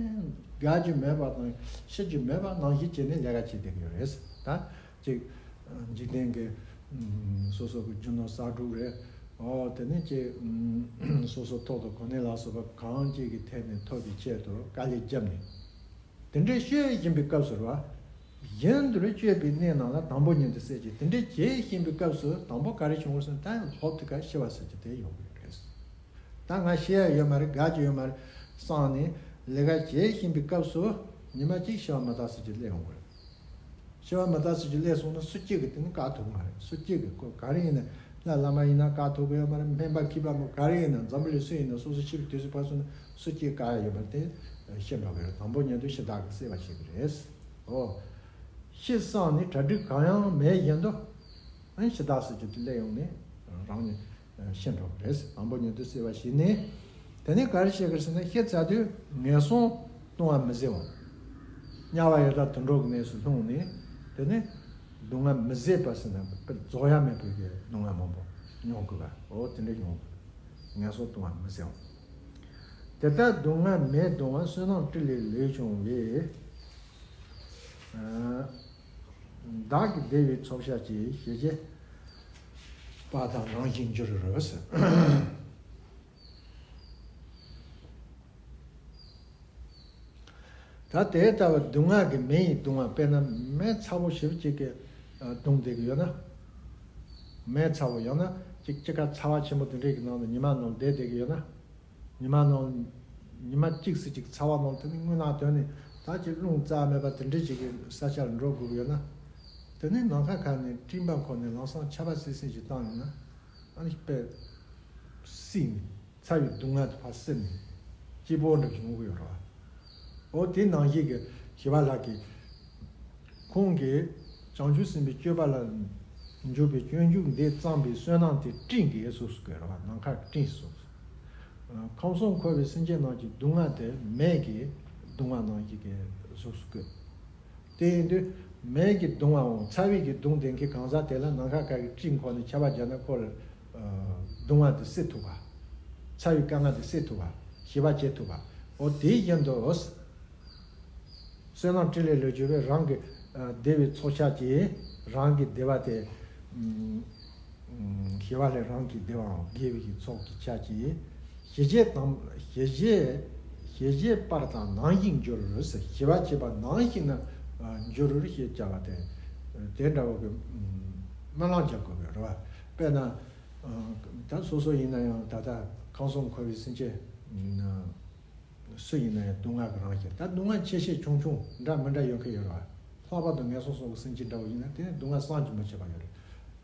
དགའ་རྒྱུ་མེད་པ་དང་འཆི་རྒྱུ་མེད་པ་ནང་བཞིན་བྱས་ནས་ལས་ཀ་བྱེད་བསྡད་ཀྱི་ཡོད་རེད། ད་ཅིག་འཇིག་རྟེན་གྱི་སོ་སོ་གི་རྒྱུ་ནོར་གསར་སྒྲུབ་རེད། ཨོ་དེ་ནས་ཅིག་སོ་སོ་ཐོག་ཏུ་གོ་གནས་ལ་སོགས་པ་གང་ཅིག་གི་ཐད་ནས་ཐོབ་པའི་ཆེད་དུ་དཀའ་ལས་བརྒྱབ་ནས། དེ་འདྲའི་སྤྱོད་བཞིན་པའི་སྐབས་སུ་རེད་བ། གཞན་དུ་སྤྱོད་པའི་གནས་རྣམས་ལ་དང་པོ་ཉིད་དུ་སྲེད་ཅིང་། དེ་འདྲའི་བྱེད་བཞིན་པའི་སྐབས་སུ་དང་པོ་ག་རེ་བྱུང་བ་ཟེར་ན། ད་ཡང་ལྷོབ་དེ་ག་ཤི་བ་ཟེར་གྱི་དེ་ཡོང་གི་རེད། ད་ང་ཤི་ཡ་ཡོད་མ་རེད། དགའ་རྒྱུ་ཡོད་མ་རེད་བསམ་ནས་ལས་ཀ་བྱེད་བཞིན་པའི་སྐབས་སུ་ཉི་མ་གཅིག་ཤི་བ་མི་རྟག་ཟེར་གྱི་སླེབས་ཡོང་གི་རེད། ཤི་བ་མི་རྟག་ཟེར་གྱི་སླེབས་སོང་ན་སུ་གཅིག་གིས་དེ་ནི་བཀག་ཐུབ་མ་རེད། སུ་གཅིག་གིས་ཁོ་ག་རེ་ཡིན་ན། ལྷ་བླ་མ་ཡིན་ན་བཀག་ཐུབ་ཀྱི་ཡོད་མ་རེད། སྨན་པ་མཁས་པ་མོ་ག་རེ་ཡིན་ན། འཛམ་བུ་གླིང་སུ་ཡིན་ན་སོ་སོ་ཤི་བའི་དུས་སུ་ཕར་སོང་ན་སུ་གཅིག་བཀག་ཡ་ཡོད་མ་རེད། དེ་ཤི་འགྲོ་གི་རེད། དང་པོ་ཉིད་དུ་ཤི་བདག་གི་སྲེད་པ་བྱེད་ཀྱི་རེད། ཨོ། ཤི་བསམ་ནས་གྲ་སྒྲིག་གང་ཡང་མེད་བཞིན་དུ། ཨ་ནི་ཤི་བདག་ཟེར་གྱི་དེ་སླེབས་ཡོང་ནས་རང་ཉིད་ཤི་འགྲོ་གི་རེད། དང་པོ་ཉིད་དུ་སྲེད་པ་བྱས་ནས། དེ་ནས་ག་རེ་བྱེད་ཀྱི་རེད་ཟེར་ན། ཤི་ཚར་དུས་ངན་སོང་ལྟུང་བ་མི་བཟད་པ། དམྱལ་བ་ཡི་དྭགས་དུད་འགྲོ་གི་གནས་སུ་ལྷུང་ནས། དེ་ནས་སྡུག་བསྔལ་མི་བཟད་པ་ཟེར་ན་རྫོགས་ཡ་མེད་པའི་གི་སྡུག་བསྔལ་མང་པོ་མྱོང་དགོས་པ། འོ་དེ་འདྲ་མྱོང་དགོས། ངན་སོང་ལྟུང་བ་མི་བཟད་པ། དེ་ལྟར་སྡུག་བསྔལ་མེད་གདུང་བ། བསོད་ནམས་སྤྲིན་ལས་ལོས་བྱུང་བས། ཨ། བདག་གི་བདེ་བའི་ཚོགས་བསགས་ཀྱིས། ཞེ་རྗེ་སྤར་དང་ནང་བཞིན་འགྱུར་རོ་ཟེར། ད་དེ་ལྟ་བུ་སྡུག་བསྔལ་གྱི་མེ་ཡིས་གདུང་བ། དཔེར་ན་མེ་ཚ་པོ་ཞེ་པོ་ཅིག་གིས་གདུང་བསྡད་ཀྱི་ཡོད་ན། མེ་ཚ་པོ་ཡང་ན་ཅིག་དཔྱིད་ཀ་ཚ་བ་ཆེན་པོ་དེ་འདྲས་ཀྱི་ནང་དུ་ཉི་མ་ནང་བསྡད་བསྡད་ཀྱི་ཡོད་ན། ཉི་མ་ནང་ཉི་མ་གཅིག་ཙམ་ཅིག་ཚ་བ་ནང་དེ་ནི་རྔུལ་ནག་ཐོན་ནས་ད་ཅིག་རླུང་རྩ་མེད་པ་དེ་འདྲས་ཅིག་གི་ས་ཆ་ལ་འགྲོ་དགོས་ཀྱི་ཡོད་ན། དེ་ནི་ནམ་མཁའ་ཁ་ནས་སྤྲིན་པ་འཁོར་ནས་ལམ་སང་ཆར་པ་སིལ་སིལ་ཞིག་བཏང་ཡོང་ན། ཨ་ནི་དཔེ་བསིལ་ནས་ཚ་བའི་སྡུག་བསྔལ་དེ་ཕར་སེལ་ནས་སྐྱིད་པོ་འདྲ་ཞིག་མྱོང་གི་ཡོད་རེད་བ། འོ་དེ་ནང་བཞིན་གྱི་ཞི་བ་ལྷ་གིས། ཁོང་གིས་བྱང་ཆུབ་སེམས་དཔའི་སྤྱོད་པ་ལ་འཇུག་པའི་སྤྱོད་འཇུག་འདི་བརྩམས་པའི་བསོད་ནམས་དེ་སྤྲིན་གྱི་གཟུགས་སུ་བཀོད་རེད་བ། ནམ་མཁའ་སྤྲིན་གཟུགས་སུ། ཁམས་གསུམ་འཁོར་བའི་སེམས་ཅན་རྣམས་ཀྱི་སྡུག་བསྔལ་དེ་མེ་གི་གདུང་བ་ནང་བཞིན་གྱི་གཟུགས་སུ་བཀོད། དེ་ཡིན་དུས་མེ་གི་གདུང་བའམ་ཚ་བའི་གི་གདུང་ལྡན་མཁན་གང་ཟག་དེ་ལ་ནམ་མཁའ་ཁ་གི་སྤྲིན་འཁོར་ནས་ཆར་པ་བརྒྱབ་ན་ཁོ་ལ་གདུང་བ་དེ་སེལ་ཐུབ་པ། ཚ་བའི་དཀའ་ངལ་དེ་སེལ་ཐུབ་པ། ཞི་བ་སྐྱེ་ཐུབ་པ། འོ་དེ་བཞིན་དུ། བསོད་ནམས་སྤྲིན་ལས་ལོས་གྱུར་པའི་རང་གི་ཨ་བདེ་བའི་ཚོགས་ཆགས་ཀྱིས། རང་གི་བདེ་བ་དེ་ཨུམ། ཨུམ། ཞི་བ་ལྷས་རང་གི་བདེ་བའམ་དགེ་བའི་ཚོགས་ཀྱི་ཆགས་ཀྱིས། ཞི་བྱེད་དང་ཞི་བྱེད་ཞི་བྱེད་སྤར་དང་ནང་བཞིན་འགྱུར་ཟེར། ཞི་བ་བྱེད་པ་ནང་བཞིན་ན་ཨ་འགྱུར་ཞེས་བྱ་བ་དེ་དེ་འདྲ་བོ་གི་ཨུམ་སྨོན་ལམ་རྒྱག་དགོས་པའི་རེད་བ། དཔེར་ན་ཨ་ད་སོ་སོ་ཡིན་ན་ཡང་ད་ལྟ་ཁམས་གསུམ་འཁོར་བའི་སེམས་ཅན་ཨུམ། སུ་ཡིན་ན་ཡང་སྡུག་བསྔལ་གྱི་རང་བཞིན། ད་སྡུག་བསྔལ་ཆེ་ཆེ་ཆུང་ཆུང་འདྲ་མི་འདྲ་ཡོད་མཁན་ཡོད་རེད་བ། ལྷག་པར་དུ་ངན་སོང་གསུམ་གྱི་སེམས་ཅན་འདྲ་བོ་ཡིན་ན་དེ་ནི་སྡུག་བསྔལ་བསམ་གྱིས་མི་ཁྱབ་པ་ཡོད་རེད།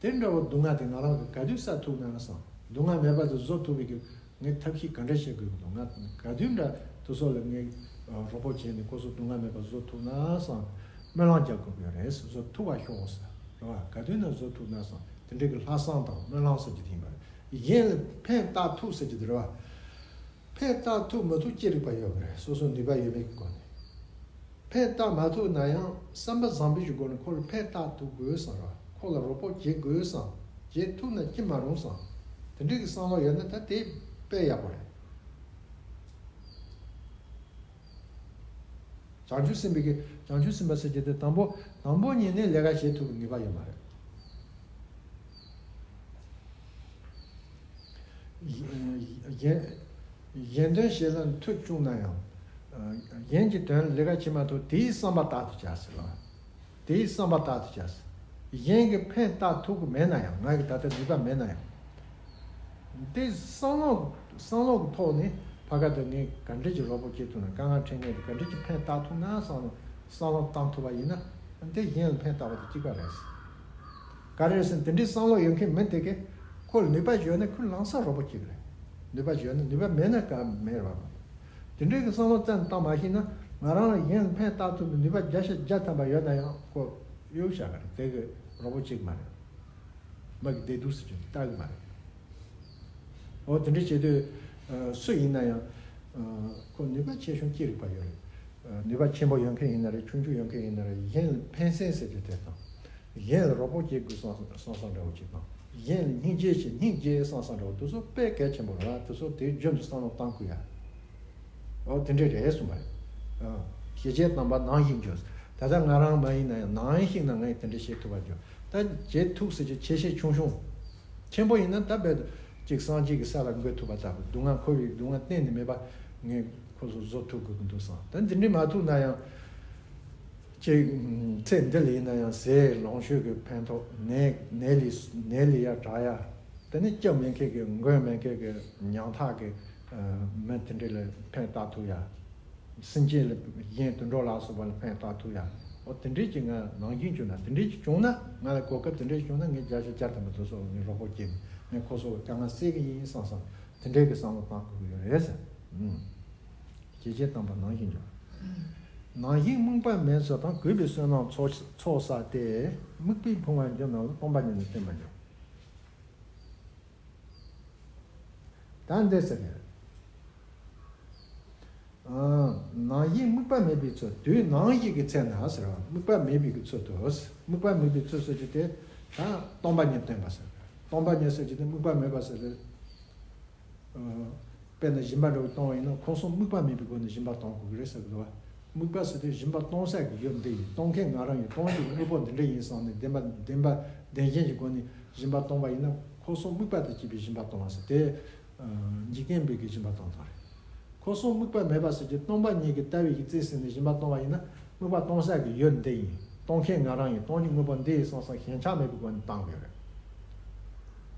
དེ་འདྲ་བོ་སྡུག་བསྔལ་དེ་ང་རང་གིས་ག་དུས་བསལ་ཐུབ་ན་བསམ། སྡུག་བསྔལ་མེད་པ་དེ་བཟོ་ཐུབ་པའི་གི་ངས་ཐབས་ཤེས་ག་འདྲ་བྱེད་དགོས་ཀྱི་འདུག་ང་ག་དུས་འདྲ་དེ་ཚོ་ལ་ངས་རོགས་པ་བྱས་ནས་ཁོ་ཚོ་སྡུག་བསྔལ་མེད་པ་བཟོ་ཐུབ་ན་བསམ། སྨོན་ལམ་རྒྱག་དགོས་ཀྱི་རེད། བཟོ་ཐུབ་པ་ཤོག་ཟེར་རེད་བ། ག་དུས་ན་བཟོ་ཐུབ་ན་བསམ། དེ་འདྲའི་གི་ལྷག་བསམ་དང་སྨོན་ལམ་ཟེར་གྱི་དེ་ཡིན་པ་རེད། གཞན་ལ་ཕན་བཏགས་ཐུབ་ཟེར་གྱི་དེ་རེད་བ། ཕན་བཏགས་ཐུབ་མི་ཐུབ་ཅི་རིགས་པ་ཡོད་པ་རེད། སོ་སོ་ནུས་པ་ཡོད་མེད་ཀྱི་སྒོ་ནས། ཕན་བཏགས་མ་ཐུབ་ན་ཡང་བསམ་པ་བཟང་པོའི་སྒོ་ནས་ཁོ་ལ་ཕན་བཏགས་ཐུབ་དགོས་བསམ་ར། ཁོ་ལ་རོགས་པ་བྱེད་དགོས་བསམ། བྱེད་ཐུབ་ན་ཅི་མ་རུང་བསམ། དེ་འདྲའི་གི་བསམ་བློ་ཡོད་ན་ད་དེ་དཔེ་ཡག་པོ་རེད། བྱང་ཆུབ་སེམས་དཔའི་གི་བྱང་ཆུབ་སེམས་དཔའ་ཟེར་གྱི་དེ་དང་པོ་དང་པོ་ཉིད་ནས་ལས་ཀ་བྱེད་ཐུབ་པའི་ནུས་པ་ཡོད་མ་རེད། གཞན་ གཞན་དོན་བྱེད་ལ་མཐུ་བྱུང་ན་ཡང་། གཞན་གྱི་དོན་ལ་ལས་ཀ་བྱེད་མ་ཐུབ་དེའི་བསམ་པ་རྟག་ཏུ་བྱ་ཟེར་ལ། དེའི་བསམ་པ་རྟག་ཏུ་བྱ་ཟེར། གཞན་གྱི་ཕན་བཏགས་ཐུབ་ཀྱི་མེད་ན་ཡང་། ང་གི་ད་ལྟ་ནུས་པ་མེད་ན་ཡང་། དེ་བསམ་བློ་བསམ་བློ་གི་ཐོག་ནས་ཕ་ག་དེ་ངས་ག་འདྲ་གྱི་རོགས་པ་བྱེད་ཐུབ་ན། དཀའ་ངལ་འཕྲད་མཁན་དེ་ག་འདྲ་གྱི་ཕན་བཏགས་ཐུབ་ན་བསམ་བློ་བསམ་བློ་བཏང་ཐུབ་པ་ཡིན་ན། དེ་གཞན་ལ་ཕན་བཏགས་པ་དང་གཅིག་པ་རེད། ག་རེ་ཟེར་ན་དེ་འདྲའི་བསམ་བློ་ཡོད་མཁན་མི་དེ་གས་ཁོ་ལ་ནུས་པ་ཡོད་ན་ཁོ་ལམ་སང་རོགས་པ་བྱེད་ཀྱི་རེད། ནུས་པ་ཡོད་ན། ནུས་པ་མེད་ན་ག་མེད་རེད་བ། དེ་འདྲའི་གི་བསམ་བློ་ཙམ་བཏང་མ་ཤེས་ན། ང་རང་ལ་གཞན་ལ་ཕན་བཏགས་ཐུབ་པའི་ནུས་པ་བརྒྱ་ཆ་བརྒྱ་ཐམ་པ་ཡོད་ན་ཡང་ཁོ་གཡོལ་བཞག་གི་རེད། དེ་གི་རོགས་པ་བྱེད་ཀྱི་མ་རེད། མ་གི་བདེ་སྡུག་ཟེར་རྒྱུ་ལྟ་གི་མ་རེད། འོ་དེ་འདྲ་བྱེད་དུས། ཨ། སུ་ཡིན་ན་ཡང་། ཨ། ཁོ་ནུས་པ་ཆེ་ཆུང་ཅི་རིགས་པ་ཡོད་རེད། ཨ། ནུས་པ་ཆེན་པོ་ཡོད་མཁན་ཡིན་ན་རེད། ཆུང་ཆུང་ཡོད་མཁན་ཡིན་ན་རེད། གཞན་ལ་ཕན་སེམས་ཟེར་རྒྱུ་དེ་དང་། གཞན་ལ་རོགས་པ་བྱེད་དགོས་བསམ་བསམ་བསམ་འདྲ་བོ་ཅིག་དང་། གཞན་ལ་སྙིང་རྗེ་བྱེད། སྙིང་རྗེ་བསམ་བསམ་འདྲ་བོ་དེ་ཚོ་དཔེ་གལ་ཆེན་པོ་རེད་བ། དེ་ཚོ་དེའི་རྒྱུན་དུ་བསམ་བློ་བཏང་དགོས་ཡ། འོ་དེ་འདྲ་རེད་གསུངས་པ་རེད། ཨ། ཞེ་བཅད་དམ་པ་ནང་བཞིན་འགྱུར། ད་ལྟ་ང་རང་མ་ཡིན་ན་ཡང་ནང་བཞིན་ན་ངས་དེ་འདྲ་བྱེད་ཐུབ་པ་འགྱུར། ད་བྱེད་ཐུབ་ཟེར་གྱི་ཆེ་ཆེ་ཆུང་ཆུང་། ཆེན་པོ་ཡིན་ན་ད་རྦད་དེ་གཅིག་སངས་རྒྱས་ཀྱི་ས་ལ་འགོད་ཐུབ་པ་ལྟ་བུ། སྡུག་བསྔལ་འཁོར་བའི་སྡུག་བསྔལ་གཏན་ནས་མེད་པ་ངས་ཁོ་ཚོ་བཟོ་ཐུབ་དགོས་ཀྱི་འདུག་བསམ། ད་འདི་འདྲ་མ་ཐུབ་ན་ཡང་། ཅིག་ཚེ་འདི་ལ་ཡིན་ན་ཡང་ཟས་ལོངས་སྤྱོད་ཀྱི་ཕན་ཐོགས། ནད་ནད་ལས་ནད་ལས་ཡ་དྲག་ཡ། དེ་ནས་སྐྱབས་མེད་མཁན་གྱི་མགོན་མེད་མཁན་གྱི་ཉམ་ཐག་གི་མི་དེ་འདྲ་ལ་ཕན་བཏགས་ཐུབ་ཡ། སེམས་ཅན་ལ་གཞན་དུད་འགྲོ་ལ་སོགས་པ་ལ་ཕན་བཏགས་ཐུབ་ཡ། འོ་དེ་འདྲའི་ཅིག་ང་ནང་བཞིན་བྱུང་ན། དེ་འདྲའི་ཅིག་བྱུང་ན། ང་ལ་གོ་སྐབས་དེ་འདྲའི་བྱུང་ན་ངས་བརྒྱ་ཆ་བརྒྱ་ཐམ་པ་དེ་ཚོ་ངས་རོགས་པ་བྱེད། ངས་ཁོ་ཚོ་དཀའ་ངལ་སེལ་གི་ཡིན་བསམ་བསམ། དེ་འདྲའི་གི་བསམ་བློ་བཏང་དགོས་ཀྱི་ཡོད་རེད་ཟེར། ཨུམ། ཞེ་བཅད་དམ་པ་ནང་བཞིན་འགྱུར། ནང་བཞིན་དམིགས་པ་མེད་ཚུལ་དང་། གུས་པས་བསོད་ནམས་ཚོགས་ཚོགས་བསགས་ཏེ། དམིགས་པས་ཕུང་བར་འགྱུར་རྣམས་ལ། སྟོང་པ་ཉིད་ནི་བསྟན་པར་འགྱུར། ད་འདི་ཟེར་ནས། ཨ། ནང་བཞིན་དམིགས་པ་མེད་པའི་ཚུལ། དུས་ནམ་ཞིག་གི་ཚེ་ན་ཟེར་བ། དམིགས་པ་མེད་པའི་གི་ཚུལ་དུ། དམིགས་པ་མེད་པའི་ཚུལ་ཟེར་རྒྱུ་དེ་ད་སྟོང་པ་ཉིད་བསྟན་པ་ཟེར། སྟོང་པ་ཉིད་ཟེར་རྒྱུ་དེ་དམིགས་པ་མེད་པ་ཟེར་ཏེ། ཨ། དཔེར་ན་སྦྱིན་པ་འདྲ་བོ་གཏོང་བ་ཡིན་ན་ཁོ་སོང་དམིགས་པ་མེད་པའི་སྒོ་ནས་སྦྱིན་པ་གཏོང་དགོས་ཀྱི་རེད་ཟེར་གི་འདུག་བ། དམིགས་པ་ཟེར་དུས་སྦྱིན་པ་གཏོང་ས་གི་ཡུལ་འདི་ཡིན། གཏོང་མཁན་ང་རང་ཡིན། གཏོང་རྒྱུ་གི་དངོས་པོ་འདི་འདྲ་ཡིན་བསམ་ནས་བདེན་པ་བདེན་པ་བདེན་ཞེན་གྱི་སྒོ་ནས་སྦྱིན་པ་གཏོང་བ་ཡིན་ན། ཁོ་སོང་དམིགས་པ་དང་བཅས་པའི་སྦྱིན་པ་གཏོང་བ་ཟེར་དེ། ཨ། འཇིག་རྟེན་པའི་གི་སྦྱིན་པ་གཏོང་སྟངས་རེད། ཁོ་སོང་དམིགས་པ་མེད་པ་ཟེར་གྱི་སྟོང་པ་ཉིད་ཀྱི་ལྟ་བའི་གི་རྩིས་ཟིན་ནས་སྦྱིན་པ་གཏོང་བ་ཡིན་ན། དམིགས་པ་གཏོང་ས་གི་ཡུལ་འདི་ཡིན། གཏོང་མཁན་ང་རང་ཡིན། གཏོང་རྒྱུ་དངོས་པོ་འདི་ཡིན་བསམ་བསམ་ཞེན་ཆགས་མེད་པའི་སྒོ་ནས་བཏང་དགོས་རེད།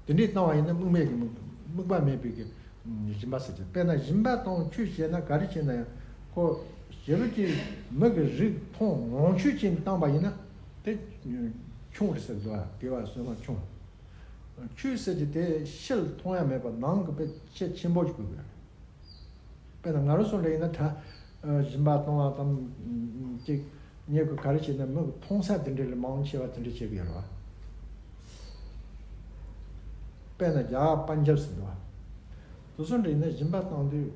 དེ་འདྲའི་བཏང་བ་ཡིན་ན་དམིགས་མེད་ཀྱི་དམིགས་དམིགས་པ་མེད་པའི་གི་སྦྱིན་པ་ཟེར་གྱི། དཔེར་ན་སྦྱིན་པ་གཏོང་ཆོས་བྱས་ན། ག་རེ་བྱས་ན་ཡང་ཁོ་ཞེ་པོ་ཅིག་མི་གི་རིགས་མཐོང་ངོ་ཆོས་ཅན་བཏང་པ་ཡིན་ན་དེ་ཆུང་རེད་ཟེར་གི་འདུག་ཨ། དགེ་བ་བསོད་ནམས་ཆུང་། ཆོས་ཟེར་གྱི་དེ་ཕྱི་ལ་མཐོང་ཡ་མེད་པ་ནང་གི་དཔེ་ཁྱད་ཆེན་པོ་ཞིག་དགོས་གི། དཔེར་ན་ང་རང་ཚོ་འདྲ་ཡིན་ན་ད། ཨ། སྦྱིན་པ་གཏོང་བ་དང་ཅིག་ཉེ་གི་ག་རེ་བྱས་ན་མི་གི་མཐོང་ས་དེ་འདྲ་ལས་མང་ཆེ་བ་དེ་འདྲ་བྱེད་གི་ཡོད་རེད་བ། དཔེར་ན་རྒྱ་གར་པན་ཇབ་ཟེར་འདུག་བ། དེ་ཚོ་འདྲ་ཡིན་ན་སྦྱིན་པ་བཏང་དུས་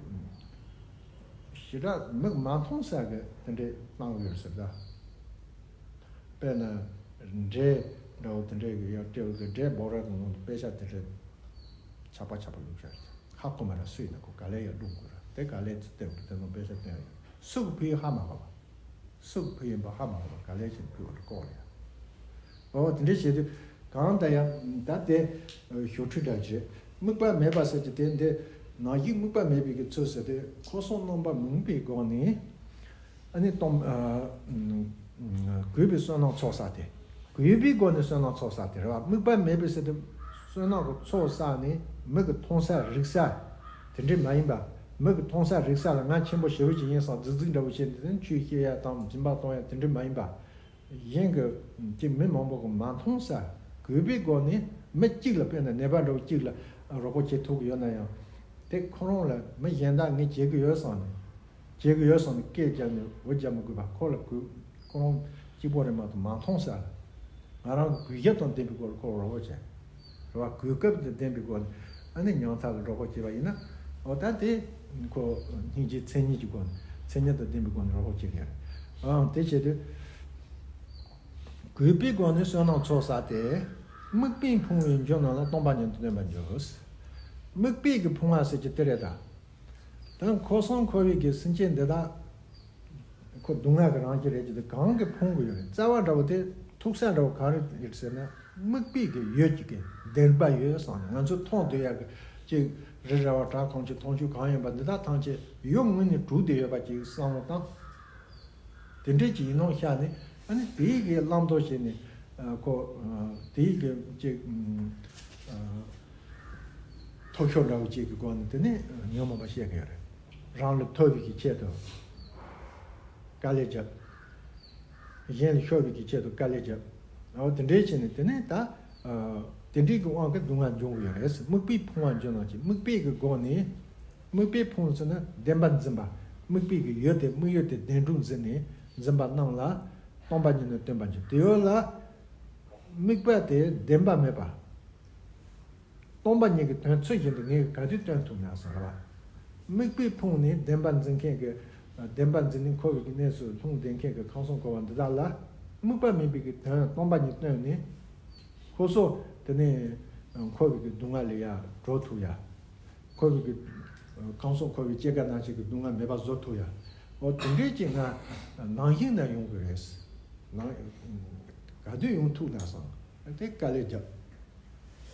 ཞེ་དྲག་མི་གི་མ་མཐོང་ས་གི་དེ་འདྲ་བཏང་གི་ཡོད་ཟེར་ད། དཔེར་ན་འབྲས་འདྲ་བོ་དེ་འདྲའི་གི་ཡང་སྤྲེའུ་གི་འབྲས་སྦོམ་ར་གི་ནང་དུ་དཔེ་ཆ་དེ་འདྲ་ཆག་པ་ཆག་པ་བླུགས་བཞག་རེད། ཧ་གོ་མ་ར་སུ་ཡིན་ན་ཁོ་ག་ལེ་ཡར་བླུགས་དགོས་ར། དེ་ག་ལེ་ཚུར་བསྟན་དགོས། དེ་ནང་དཔེ་ཆ་བསྟན་ཡོད། སུ་གི་ཕུལ་ཡིན་ཧ་མ་གོ་བ། སུ་གི་ཕུལ་ཡིན་པ་ཧ་མ་གོ་བ་ག་ལེ་ཞིག་ཕུལ་བ་རེད་ལྐོག་རེད། འོ་དེ་འདྲ་བྱེད་དུས་གང་ལྟར་ཡང་ད་དེ་ཞོར་འཕྲོས་འདྲ་ཅིག་རེད། དམིགས་པ་མེད་པ་ཟེར་གྱི་དེ་འདི་ནང་བཞིན་དམིགས་པ་མེད་པའི་གི་ཚུལ་ཟེར་ཏེ་ཁོ་སོང་རྣམ་པ་མིན་པའི་སྒོ་ནས། ཨ་ནི་གཏོང་། ཨ། གུས་པས་བསོད་ནམས་ཚོགས་བསགས་ཏེ། གུས་པའི་སྒོ་ནས་བསོད་ནམས་ཚོགས་བསགས་ཏེ་རེད་བ། དམིགས་པ་མེད་པའི་ཟེར་ཏེ་བསོད་ནམས་ཀྱི་ཚོགས་བསགས་ནས་མི་གི་མཐོང་ས་རིག་ས་དེ་འདྲ་མ་ཡིན་པ། མི་གི་མཐོང་ས་རིག་ས་ལ་ང་ཆེན་པོ་ཞེ་པོ་ཅིག་ཡིན་བསམ་རྫིག་རྫིག་འདྲ་བོ་བྱས་ནས་ཆོས་བཤད་ཡ་དང་སྦྱིན་པ་གཏོང་ཡ་དེ་འདྲ་མ་ཡིན་པ། གཞན་གྱི་ཅིག་མི་མང་པོ་གི་མ་མཐོང་ས་གུས་པའི་སྒོ་ནས་མི་གཅིག་ལ། དཔེར་ན་ནད་པ་འདྲ་བོ་གཅིག་ལ་རོགས་པ་བྱེད་ཐུབ་ཀྱི་ཡོད་ན་ཡང་། དེ་ཁོ་རང་ལ་མི་གཞན་དག་ངས་བྱེད་ཀྱི་ཡོད་བསམ་ནས། བྱེད་ཀྱི་ཡོད་བསམ་ནས་སྐད་རྒྱབ་ནས་འུ་རྒྱབ་མི་དགོས་པ། ཁོ་ལ་གུས། ཁོ་རང་གཅིག་པོ་རེད་མ་གཏོགས་མ་མཐོང་ས་ལ། ང་རང་གི་གུས་ཞབས་དང་ལྡན་པའི་སྒོ་ལ་ཁོ་ལ་རོགས་པ་བྱས། རེད་བ། གུས་སྐབས་དང་ལྡན་པའི་སྒོ་ནས་ཨ་ནི་ཉམ་ཐག་ལ་རོགས་པ་བྱས་པ་ཡིན་ན། འོ་ད་དེ་ཁོ་སྙིང་རྗེ་མཚན་ཉིད་ཀྱི་སྒོ་ནས། མཚན་ཉིད་དང་ལྡན་པའི་སྒོ་ནས་རོགས་པ་བྱེད་ཀྱི་རེད། ཨང་། དེ་བྱེད་དུས་གུས་པའི་སྒོ་ནས་བསོད་ནམས་ཚོགས་བསགས་ཏེ། དམིགས་པས་ཕུང་བའི་འགྱུར་རྣམས་ལ། སྟོང་པ་ཉིད་དུ་བསྟན་པར་འགྱུར། དམིགས་པས་ཀྱི་ཕུང་བ་ཟེར་གྱི་དེ་རེད་ད། ད་ཁོ་སོང་འཁོར་བའི་གི་སེམས་ཅན་འདི་དག་ཁོ་སྡུག་བསྔལ་གྱི་རང་བཞིན་རེད་ཀྱི་འདུག་གང་གིས་ཕུང་གི་ཡོད་རེད། རྩ་བ་འདྲ་བོ་དེ་ཐུག་ས་འདྲ་བོ་གང་རེད་ཟེར་ན། དམིགས་པའི་གི་ཡུལ་གྱི་གི་བདེན་པ་ཡོད་བསམ་ནས། ང་ཚོ་མཐོང་འདོད་ཡ་གི་ཅིག་ རི་ར་བ་བྲག་གང་ཆེ་མཐོང་ཆོས་གང་ཡིན་པ་འདི་དག་ཐམས་ཅད་ཡུལ་དངོས་ནས་གྲུབ་བསྡད་ཡོད་པ་ཅིག་བསམ་བློ་བཏང་། དེ་འདྲས་ཅིག་ཡིན་ནོ་ཤག་ནས་ཨ་ནི་དེའི་གི་བླང་དོར་བྱས་ནས་ཨ་ཁོ་ཨ་དེའི་གི་ཅིག་ཨ་ཐོབ་ཤོར་འདྲ་བོ་ཅིག་གི་སྒོ་ནས་དེ་ནས་ཉོན་མོངས་པ་བཤད་གི་ཡོད་རེད། རང་ལ་ཐོབ་པའི་གི་ཆེད་དུ་དཀའ་ལས་བརྒྱབ། གཞན་ལ་ཤོར་བའི་གི་ཆེད་དུ་དཀའ་ལས་བརྒྱབ། འོ་དེ་འདྲའི་བྱས་ནས་དེ་ནས་ད་ཨ་དེ་འདྲའི་གི་དབང་གིས་སྡུག་བསྔལ་འབྱུང་གི་ཡོད་རེད། དམིགས་པས་ཕུང་བ་འབྱུང་ནང་བཞིན་དམིགས་པའི་གི་སྒོ་ནས། དམིགས་པས་ཕུང་ཟེར་ན་བདེན་པ་འཛིན་པ། དམིགས་པའི་གི་ཡུལ་དེ་དམིགས་ཡུལ་དེ་བདེན་གྲུབ་འཛིན་ནས་འཛིན་པ་རྣམས་ལ་སྟོང་པ་ཉིད་ནི་སྟོན་པར་འགྱུར། དེ་ཡོད་ལ་དམིགས་པ་དེ་བདེན་པ་མེད་པ། སྟོང་པ་ཉིད་ཀྱི་དོན་ཚུལ་བཞིན་དུ་ངས་ག་དུས་སྟོན་ཐུབ་ན་ཟེར་བ། དམིགས་པས་ཕུང་ནས་བདེན་པ་འཛིན་མཁན་གྱི་བདེན་པ་འཛིན་ནས་འཁོར་བའི་གི་གནས་སུ་ལྷུང་བསྡད་མཁན་གྱི་ཁམས་གསུམ་འཁོར་བ་འདི་དག་ལ་དམིགས་པ་མེད་པའི་གི་དོན་སྟོང་པ་ཉིད་སྟོན་ནས། ཁོ་ཚོ་དེ་ནས་འཁོར་བའི་གི་སྡུག་བསྔལ་ལས་ཡར་གྲོལ་ཐུབ་ཡ། འཁོར་བའི་གི་ཁམས་གསུམ་འཁོར་བའི་སྐྱེ་རྒ་ན་འཆི་གི་སྡུག་བསྔལ་མེད་པ་བཟོ་ཐུབ་ཡ། འོ་དེ་འདྲའི་ཅིག་ང་ནང་བཞིན་ན་ཡོང་གི་རེད། ནང་ག་དུས་ཡོང་ཐུབ་ན་བསམ། དེ་དཀའ་ལས་བརྒྱབ།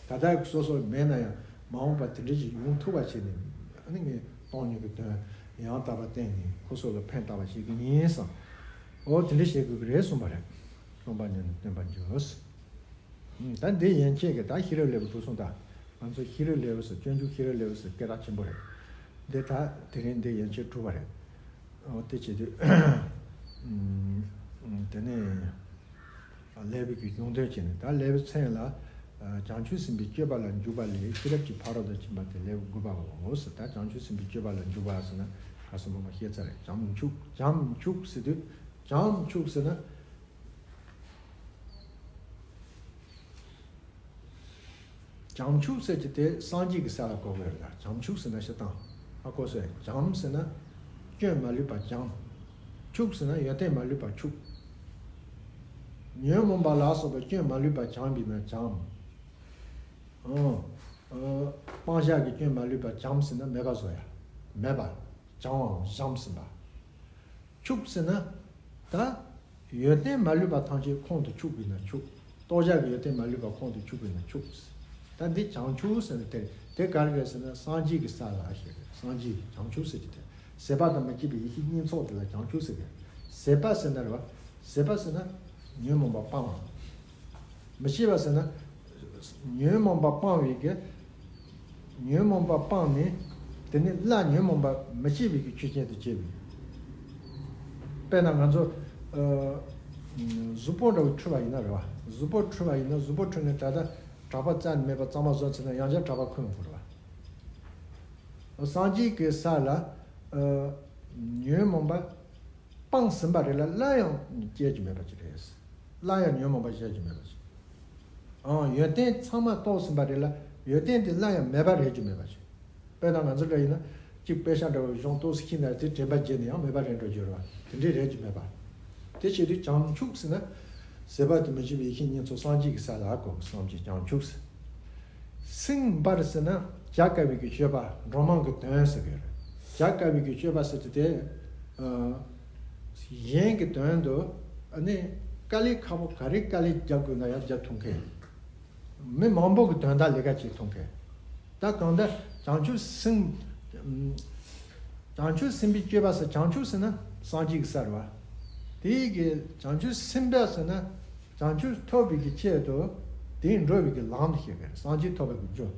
ད་ལྟ་སོ་སོ་མེད་ན་ཡང་མ་འོངས་པ་དེ་འདྲ་ཞིག་ཡོང་ཐུབ་པ་བྱས་ནས་ཨ་ནི་ངས་སྟོང་ཉིད་ཀྱི་དོན་ཡང་དག་པར་བསྟན་ནས་ཁོ་ཚོ་ལ་ཕན་བཏགས་པ་བྱེད་ཀྱི་ཡིན་བསམ། འོ་དེ་འདྲ་བྱེད་དགོས་ཀྱི་རེད་གསུངས་པ་རེད། སྟོང་པ་ཉིད་ནི་སྟོན་པར་འགྱུར། ད་འདི་ཡན་ཆད་ཀྱི་ད་ཤེས་རབ་ལེའུ་དྲུག་གསུངས། ད་ང་ཚོ་ཤེས་རབ་ལེའུ་ཟེར། སྤྱོད་འཇུག་ཤེས་རབ་ལེའུ་ཟེར་སྐད་གྲགས་ཆེན་པོ་རེད། འདི་ད་དེ་རིང་འདི་ཡན་ཆད་དྲུག་པ་རེད། འོ་དེ་བྱེད་དུས་དེ་ནས། ལེའུ་གི་གཞུང་དོན་བྱས་ནས། ད་ལེའུ་མཚན་ལ། བྱང་ཆུབ་སེམས་དཔའི་སྤྱོད་པ་ལ་འཇུག་པ་ལས་ཤེས་རབ་ཀྱི་ཕ་རོལ་ཏུ་ཕྱིན་པ་སྟེ་ལེའུ་དགུ་པའོ་ཟེར། ད་བྱང་ཆུབ་སེམས་དཔའི་སྤྱོད་པ་ལ་འཇུག་པ་ཟེར་ན་ཁ་སང་མ་བཤད་ཚར་རེད། བྱང་ཆུབ། བྱང་ཆུབ་ཟེར་དུས། བྱང་ཆུབ་ཟེར་ན། བྱང་ཆུབ་ཟེར་གྱི་དེ་སངས་རྒྱས་ཀྱི་ས་ལ་གོ་དགོས་རེད་ལ། བྱང་ཆུབ་ཟེར་ན་སྤྱིར་བཏང་ཨ་གོ་སོང་། བྱང་ཟེར་ན་སྐྱོན་མ་ལུས་པ་བྱང་། ཆུབ་ཟེར་ན་ཡོན་ཏན་མ་ལུས་པ་ཆུབ། ཉོན་མོངས་པ་ལ་སོགས་པའི་སྐྱོན་མ་ལུས་པ་བྱང་བས་ན་བྱང་། ཨང་། ཨ། སྤང་བྱ་གི་སྐྱོན་མ་ལུས་པ་བྱང་ཟེར་ན་མེད་པ་བཟོ་ཡ། མེད་པ། བྱང་བའམ་བྱང་ཟེར་བ། ཆུབ་ཟེར་ན། ད་ཡོན་ཏན་མ་ལུས་པ་ཐམས་ཅད་ཁོང་དུ་ཆུད་པས་ན་ཆུབ། རྟོགས་བྱ་གི་ཡོན་ཏན་མ་ལུས་པ་ཁོང་དུ་ཆུད་པས་ན་ཆུབ། ད་འདི་བྱང་ཆུབ་ཟེར་ན་དེ་དེ་ག་རེ་རེད་ཟེར་ན་སངས་རྒྱས་ཀྱི་ས་ལ་ཞེས་རེད། སངས་རྒྱས་བྱང་ཆུབ་ཟེར་གྱི་དེ། ཟད་པ་དང་མི་སྐྱེ་བའི་ཡེ་ཤེས་བསྙེན་ཚོགས་དེ་ལ་བྱང་ཆུབ་ཟེར་གི། ཟད་པ་ཟེར་ན་རེད་བ། ཟད་པ་ཟེར་ན་ཉོན་མོངས་པ་སྤང་བ། མི་སྐྱེ་བ་ཟེར་ན། ཉོན་མོངས་པ་སྤང་བའི་གི། ཉོན་མོངས་པ་སྤངས་ནས། དེ་ནས་སླར་ཉོན་མོངས་པ་མི་སྐྱེ་བའི་གི་ཆོས་ཅན་དུ་སྐྱེ་བའི། དཔེར་ན་ང་ཚོ། ཨ། གཟུགས་པོ་འདྲ་བོ་འཁྲུད་པ་ཡིན་ན་རེད་བ། གཟུགས་པོ་འཁྲུད་པ་ཡིན་ན་གཟུགས་པོ་འཁྲུད་ནས་ད་ལྟ་གྲྭ་པ་རྩ་ནས་མེད་པ་གཙང་མ་བཟོ་ཚར་ན་ཡང་བསྐྱར་གྲྭ་པ་འཁོད་མི་དགོས་རེད་བ། སངས་རྒྱས་ཀྱི་ས་ལ། ཨ། ཉོན་མོངས་པ། སྤངས་ཟིན་པ་རེད་ལ་སླར་ཡང་སྐྱེ་རྒྱུ་མེད་པ་ཅིག་རེད། སླར་ཡང་ཉོན་མོངས་པ་བཞག་རྒྱུ་མེད་པ་ཅིག། ཨང་། ཡོན་ཏན་ཚང་མ་རྟོགས་ཟིན་པ་རེད་ལ་ཡོན་ཏན་དེ་སླར་ཡང་མེད་པ་རེད་རྒྱུ་མེད་པ་ཅིག། དཔེར་ན་ང་ཚོ་འདྲ་ཡིན་ན་གཅིག་པེ་ཤག་འདྲ་བོ་གཞུང་ཏོག་ཙམ་ཤེས་ན་དེ་དྲན་པ་བརྗེད་ནས་ཡང་མེད་པ་རེད་འགྲོ་རྒྱུ་རེད་བ། དེ་འདྲས་རེད་རྒྱུ་མེད་པ། དེ་བྱེད་དུས་བྱང་ཆུབ་ཟེར་ན། ཟད་པ་དང་མི་འབྱུང་བའི་ཡེ་ཤེས་བསྙེན་རྫོགས་སངས་རྒྱས་ཀྱི་ས་ལ་གོ་བསམ་གྱི་བྱང་ཆུབ་ཟེར། སེམས་དཔའ་ཟེར་ན་བྱ་དཀའ་བའི་གི་སྤྱོད་པ། འགྲོ་མང་གི་དོན་ཟེར་གི་རེད། བྱ་དཀའ་བའི་གི་སྤྱོད་པ་ཟེར་དུས་དེ། ཨ། གཞན་གྱི་དོན་དུ། ཨ་ནི། དཀའ་ལས་ཁག་པོ་ག་རེ་དཀའ་ལས་རྒྱག་དགོས་ན་ཡང་རྒྱག་ཐུབ་མཁན། མི་མང་པོ་གི་དོན་དག་ལས་ཀ་བྱེད་ཐུབ་མཁན། ད་གང་ལྟར་བྱང་ཆུབ་སེམས། བྱང་ཆུབ་སེམས་དཔའི་སྤྱོད་པ་ཟེར། བྱང་ཆུབ་ཟེར་ན་སངས་རྒྱས་ཀྱི་ས་རེད་བ། དེའི་གི་བྱང་ཆུབ་སེམས་དཔའ་ཟེར་ན། བྱང་ཆུབ་ཐོབ་པའི་གི་ཆེད་དུ་དེའི་འགྲོ་བའི་གི་ལམ་དུ་བཤད་པའི་སངས་རྒྱས་ཐོབ་པའི་གི་རྒྱུ།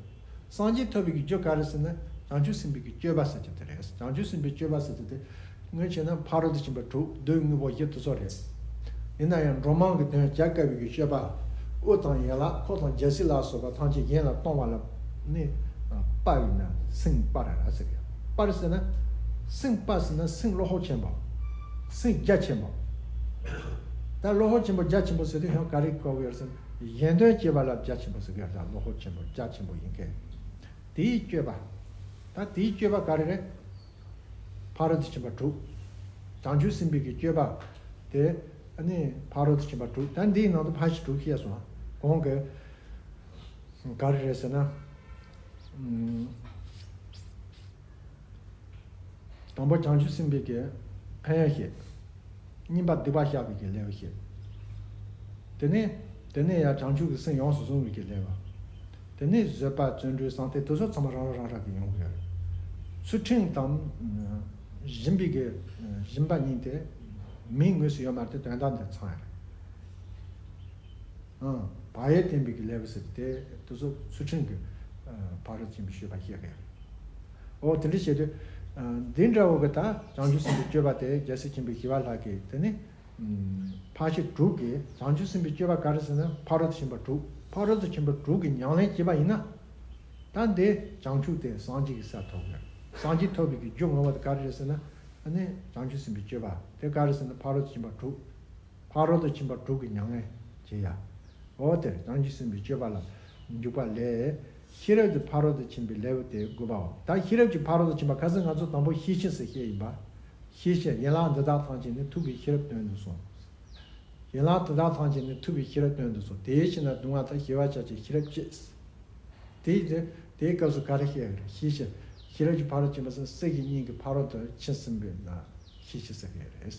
སངས་རྒྱས་ཐོབ་པའི་གི་རྒྱུ་ག་རེ་ཟེར་ན་བྱང་ཆུབ་སེམས་དཔའི་གི་སྤྱོད་པ་ཟེར་གྱི་དེ་རེད། བྱང་ཆུབ་སེམས་དཔའི་སྤྱོད་པ་ཟེར་གྱི་དེ་དངོས་བྱས་ན་ཕ་རོལ་ཏུ་ཕྱིན་པ་དྲུག་བསྡུ་དངོས་པོ་བཞི་དེ་ཚོ་རེད། ཡིན་ན་ཡང་འགྲོ་མང་གི་དོན་བྱ་དཀའ་བའི་གི་སྤྱོད་པ། དབུ་དང་ཡན་ལག་ཁོག་དང་རྒྱལ་སྲིད་ལ་སོགས་པ་ཐམས་ཅད་གཞན་ལ་གཏོང་བ་ལ་ནི། དཔའ་བས་ན་སེམས་དཔའ་ར་ཟེར་གི། དཔའ་ཟེར་ན། སེམས་དཔའ་ཟེར་ན་སེམས་བློ་ཁོག་ཆེན་པོ། སེམས་རྒྱ་ཆེན་པོ། ད་བློ་ཁོག་ཆེན་པོ་རྒྱ་ཆེན་པོ་ཟེར་དུས་ཡང་ག་རེ་གོ་གི་ཡོད་ཟེར་ན། གཞན་དོན་བྱེད་པ་ལ་རྒྱ་ཆེན་པོ་ཟེར་གི་ཡོད། ད་བློ་ཁོག་ཆེན་པོ་རྒྱ་ཆེན་པོ་ཡིན་མཁན། དེའི་སྤྱོད་པ། ད་དེའི་སྤྱོད་པ་ག་རེ་རེད། ཕ་རོལ་ཏུ་ཕྱིན་པ་དྲུག། བྱང་ཆུབ་སེམས་དཔའི་གི་སྤྱོད་པ། དེ་ཨ་ནི་ཕ་རོལ་ཏུ་ཕྱིན་པ་དྲུག། ད་འདིའི་ནང་དུ་ཕར་ཕྱིན་དྲུག་བཤད་སོང་། གོང་གི་ག་རེ་རེད་ཟེར་ན། ཨུམ། དང་པོ་བྱང་ཆུབ་སེམས་དཔའི་གི་ཕན་ཡོན་བཤད། གཉིས་པ་སྡིག་པ་བཤགས་པའི་གི་ལེའུ་བཤད། དེ་ནས་དེ་ནས་ཡང་བྱང་ཆུབ་ཀྱི་སེམས་ཡོངས་སུ་བཟུང་བའི་གི་ལེའུ། དེ་ནས་བཟོད་པ་བརྩོན་འགྲུས་གསང་གཏད་དེ་ཚོ་ཚང་མ་རང་རང་རང་རང་གི་ཡོང་གི་ཡོད་རེད། ཚུལ་ཁྲིམས་དང་སྦྱིན་པའི་གི་སྦྱིན་པ་གཉིས་དེ་མིང་དངོས་སུ་ཡོད་མ་རེད་དེ་དོན་དག་འདི་ཚང་ཡོད་རེད། ཨང་། བག་ཡོད་བསྟེན་པའི་གི་ལེའུ་ཟེར་དེ་དེ་ཚོ་ཚུལ་ཁྲིམས་ཀྱི་ཕ་རོལ་ཏུ་ཕྱིན་པའི་སྤྱོད་པ་བཤད་གི་ཡོད་རེད། འོ་དེ་འདྲ་བྱས་དུས་འདི་འདྲ་བོ་གི་ད་བྱང་ཆུབ་སེམས་དཔའི་སྤྱོད་པ་དེ་རྒྱལ་སྲས་ཆེན་པོ་ཞི་བ་ལྷ་གིས་དེ་ནི། ཕར་ཕྱིན་དྲུག་གི་བྱང་ཆུབ་སེམས་དཔའི་སྤྱོད་པ་ག་རེ་ཟེར་ན་ཕ་རོལ་ཏུ་ཕྱིན་པ་དྲུག་ཕ་རོལ་ཏུ་ཕྱིན་པ་དྲུག་གི་ཉམས་ལེན་བྱས་པ་ཡིན་ན། ད་འདི་བྱང་ཆུབ་སྟེ་སངས་རྒྱས་ཀྱི་ས་ཐོབ་ཡོད། སངས་རྒྱས་ཐོབ་པའི་གི་རྒྱུ་ངོ་མ་དེ་ག་རེ་རེད་ཟེར་ན། ཨ་ནི་བྱང་ཆུབ་སེམས་དཔའི་སྤྱོད་པ་དེ་ག་རེ་ཟེར་ན་ཕ་རོལ་ཏུ་ཕྱིན་པ་དྲུག་ཕ་རོལ་ཏུ་ཕྱིན་པ་དྲུག་གི་ཉམས་ལེན་བྱེད་ཡ། འོ་དེར་བྱང་ཆུབ་སེམས་དཔའི་སྤྱོད་པ་ལ་འཇུག་པ་ལས། ཤེས་རབ་ཀྱི་ཕ་རོལ་ཏུ་ཕྱིན་པའི་ལེའུ་སྟེ་དགུ་པའོ། ད་ཤེས་རབ་ཀྱི་ཕ་རོལ་ཏུ་ཕྱིན་པ་ཁ་སང་ང་ཚོ་དང་པོ་ཤེས་བྱ་ཟེར་བཤད་ཡིན་པ། ཤེས་བྱ་ཡན་ལག་འདི་དག་ཐམས་ཅད་ནི་ཐུགས་ཀྱི་ཤེས་རབ་སྟོན་དུ་གསུངས། ཡན་ལག་འདི་དག་ཐམས་ཅད་ནི་ཐུགས་ཀྱི་ཤེས་རབ་སྟོན་དུ་གསུངས། དེའི་ཕྱིར་ན་སྡུག་བསྔལ་མཐའ་ཞི་བར་བྱ་ཕྱིར་ཤེས་རབ་བསྐྱེད། དེའི་དེ་དེའི་སྐབས་སུ་ག་རེ་བཤད་ཡོད་རེད། ཤེས་བྱ་ཤེས་རབ་ཀྱི་ཕ་རོལ་ཕྱིན་པ་ཟེར་སེམས་ཀྱི་གཉིས་ཀྱི་ཕ་རོལ་ཏུ་ཕྱིན་ཟིན་པས་ན་ཤེས་བྱ་ཟེར་གྱི་ཡོད་རེད།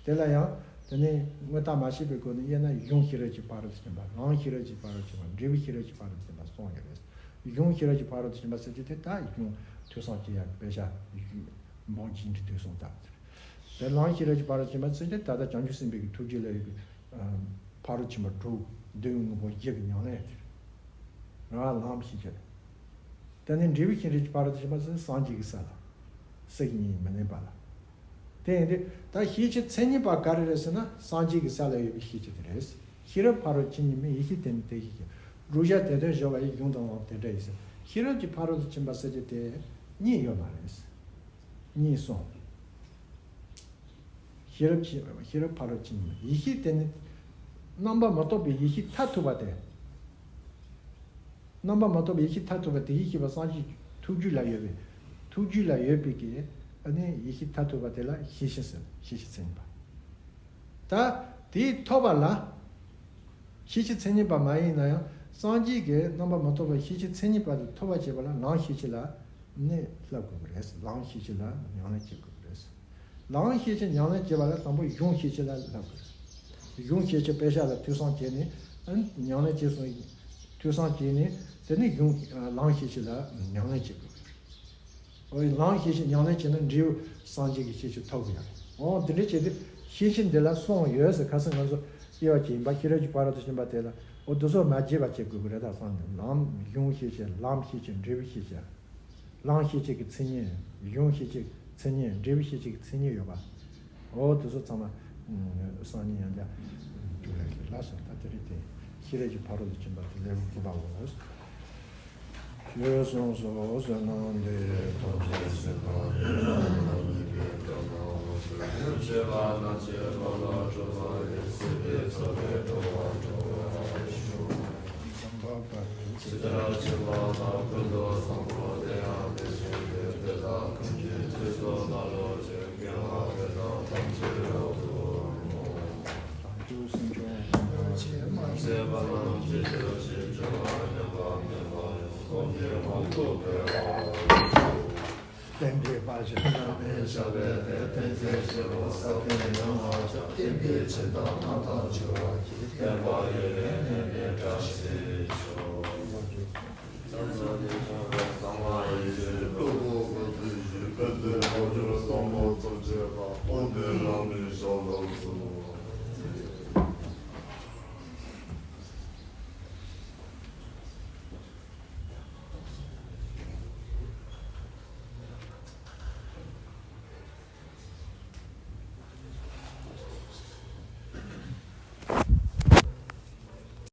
དེ་ལ་ཡང་དེ་ནས་དངོས་བཏགས་མ་བྱས་པའི་སྒོ་ནས་དབྱེ་ན་གཞུང་ཤེས་རབ་ཀྱི་ཕ་རོལ་ཏུ་ཕྱིན་པ། ལམ་ཤེས་རབ་ཀྱི་ཕ་རོལ་ཏུ་ཕྱིན་པ། འབྲས་བུ་ཤེས་རབ་ཀྱི་ཕ་རོལ་ཏུ་ཕྱིན་པ་གསུངས་ཡོད་རེད། གཞུང་ཤེས་རབ་ཀྱི་ཕ་རོལ་ཏུ་ཕྱིན་པ་ཟེར་རྒྱུ་དེ་ད་གཞུང་ཐོས་བསམ་སྒོམ་ཡ་དཔེ་ཆ་འབུམ་གྱིས་འདྲི་ཐོས་བསམ་ལྟ་བུ་དེ་རེད། དེ་ལམ་ཤེས་རབ་ཀྱི་ཕ་རོལ་ཏུ་ཕྱིན་པ་ཟེར་རྒྱུ་ད་ལྟ་བྱང་ཆུབ་སེམས་དཔའི་གི་ཐུགས་རྗེ་ལ་ཡོད་པའི་ཕ་རོལ་ཕྱིན་པ་དྲུག་འདུལ་བའི་དངོས་པོ་བཞི་གི་ཉམས་ལེན་དེ་རེད། རང་ལམ་ཤེས་བྱ་རེད། དེ་ནས་འབྲས་བུ་ཤེས་རབ་ཀྱི་ཕ་རོལ་ཏུ་ཕྱིན་པ་ཟེར་སངས་རྒྱས་ཀྱི་ས་ལ་སེམས་ཀྱི་གཉིས་མི་གནས་པ་ལ། དེ་ཡིན་དུས་ད་ཤེས་བྱེད་མཚན་ཉིད་པ་ག་རེ་རེད་ཟེར་ན་སངས་རྒྱས་ཀྱི་ས་ལ་ཡོད་པའི་ཤེས་བྱེད་དེ་རེད། ཤེས་རབ་ཕ་རོལ་ཕྱིན་ཉིད་མིན། ཡེ་ཤེས་དེ་ནི་དེ་ཤེས་བྱ། བསྒྲུབ་བྱ་དེ་དོན་གཞལ་བ་ཡི། གཞུང་དང་ལམ་དེ་འདྲ་ཡིན་ཟེར། ཤེས་རབ་ཀྱི་ཕ་རོལ་ཏུ་ཕྱིན་པ་ཟེར་རྒྱུ་དེ་གཉིས་ཡོད་མ་རེད། གཉིས་སོང་། ཤེས་རབ་ཕྱིན་ཤེས་རབ་ཕ་རོལ་ཕྱིན་ཉིད་མིན། ཡེ་ཤེས་དེ་ནི་རྣམ་པ་མི་རྟོག་པའི་ཡེ་ཤེས་མཐར་ཐུག་པ་དེ། རྣམ་པ་མ་ཐོབ་པའི་ཡེ་ཤེས་མཐར་ཐུག་པ་དེ་ཡེ་ཤེས་པ་སངས་རྒྱས་ཐུགས་རྒྱུད་ལ་ཡོད་པའི། ཐུགས་རྒྱུད་ལ་ཡོད་པའི་གི་ཨ་ནི་ཡེ་ཤེས་མཐར་ཐུག་པ་དེ་ལ་ཤེས་བྱ་ཟེར། ཤེས་བྱེད་མཚན་ཉིད་པ། ད་དེ་ཐོབ་པ་ལ་ཤེས་བྱེད་མཚན་ཉིད་པ་མ་ཡིན་ན་ཡང་སངས་རྒྱས་ཀྱི་རྣམ་པ་མ་ཐོབ་པའི་ཤེས་བྱེད་མཚན་ཉིད་པ་དེ་ཐོབ་པར་བྱེད་པ་ལ་ལམ་ཤེས་བྱེད་ལ་ནི་བསླབ་དགོས་པ་རེད། ལམ་ཤེས་བྱེད་ལ་ཉམས་ལེན་བྱེད་དགོས་པ་རེད། ལམ་ཤེས་བྱེད་ཉམས་ལེན་བྱེད་པ་ལ་དང་པོ་གཞུང་ཤེས་བྱེད་ལ་བསླབ་དགོས། གཞུང་ཤེས་བྱེད་དཔེ་ཆ་ལ་ཐོས་བསམ་བྱས་ནས་ཨ་ནི་ཉམས་ལེན་བྱས་སོང་། ཐོས་བསམ་བྱས་ནས་དེ་ནས་གཞུང་ལམ་ཤེས་བྱེད་ལ་ཉམས་ལེན་བྱེད་དགོས། འོ་ལམ་ཤེས་བྱེད་ཉམས་ལེན་བྱས་ན་འབྲས་བུ་སངས་རྒྱས་ཀྱི་ཤེས་བྱེད་ཐོབ་དགོས་ཡ་རེད། འོ་འདི་འདྲ་བྱས་ཏེ་ཤེས་བྱེད་འདི་ལ་གསུམ་ཡོད་ཟེར། ཁ་སང་ང་ཚོ་དབྱེ་བ་ཕྱེ་ཡིན་པ་ཤེས་རབ་ཀྱི་ཕ་རོལ་ཏུ་ཕྱིན་པ་དེ་ལ་འོ་འདི་ཚོ་མ་བརྗེད་པ་བྱེད་དགོས་ཀྱི་རེད། ད་སངས་རྒྱས་ལམ་གཞུང་ཤེས་བྱེད་ལམ་ཤེས་བྱེད་འབྲས་བུ་ཤེས་བྱེད། ལམ་ཤེས་བྱེད་ཀྱི་མཚན་ཉིད། གཞུང་ཤེས་བྱེད་ཀྱི་མཚན་ཉིད། འབྲས་བུ་ཤེས་བྱེད་ཀྱི་མཚན་ཉིད་ཡོད་པ། འོ་དེ་ཚོ་ཚང་མ་སང་ཉིན་ཡང་བསྐྱར་བཅུག་ལེ་ཞིག་ལ་སོང་། ད་དེ་རིང་དེ་ཤེས་རབ་ཀྱི་ཕ་རོལ་ཏུ་ཕྱིན་པ་དེ་ལེའུ་དགུ་པའོ། ཞེས་གསུངས་སོ། བསོད་ནམས་འདི་ཡིས་ཐམས་ཅད་གཟིགས་པ་ཉིད། སེམས་ཅན་ཐམས་ཅད་བདེ་བ་ཅན་དུ་འགྲོ་བའི་སྲིད་པའི་ཚོགས་ཀྱིས་འགྲོ་བ་སྒྲོལ་བར་ཤོག། ཇི་ལྟར་མཁྱེན་པ་དང་། ཀུན་ཏུ་བཟང་པོ་དེ་ཡང་དེ་བཞིན་ཏེ། དེ་དག་ཀུན་གྱི་རྗེས་སུ་བདག་སློབ་ཅིང་། དགེ་བ་འདི་དག་ཐམས་ཅད་རབ་ཏུ་བསྔོ། བྱང་ཆུབ་སེམས་མཆོག་ཡོངས་སུ་རྫོགས་པ་རྣམས་ཀྱི་རྒྱུར་གྱུར་ཅིང་། སྐྱེ་བ་མྱ་ངན་མེད་པ་ཡང་། ཐོབ་ནས་མང་དུ་འཕེལ་བར་ཤོག། བསྟན་པའི་བར་ཆད་རྣམ་པར་བྱང་བའི་སྟེང་། བསྟན་འཛིན་ཆེན་པོ་ས་པཎ་ཡང་བ་ཅག་བསྟན་པའི་སྤྱི་དང་རྣམ་ཐར་འབྱོར་བ་ཡི། བསྟན་པ་ཡུན་རིང་གནས་པའི་བཀྲ་ཤིས་ཤོག།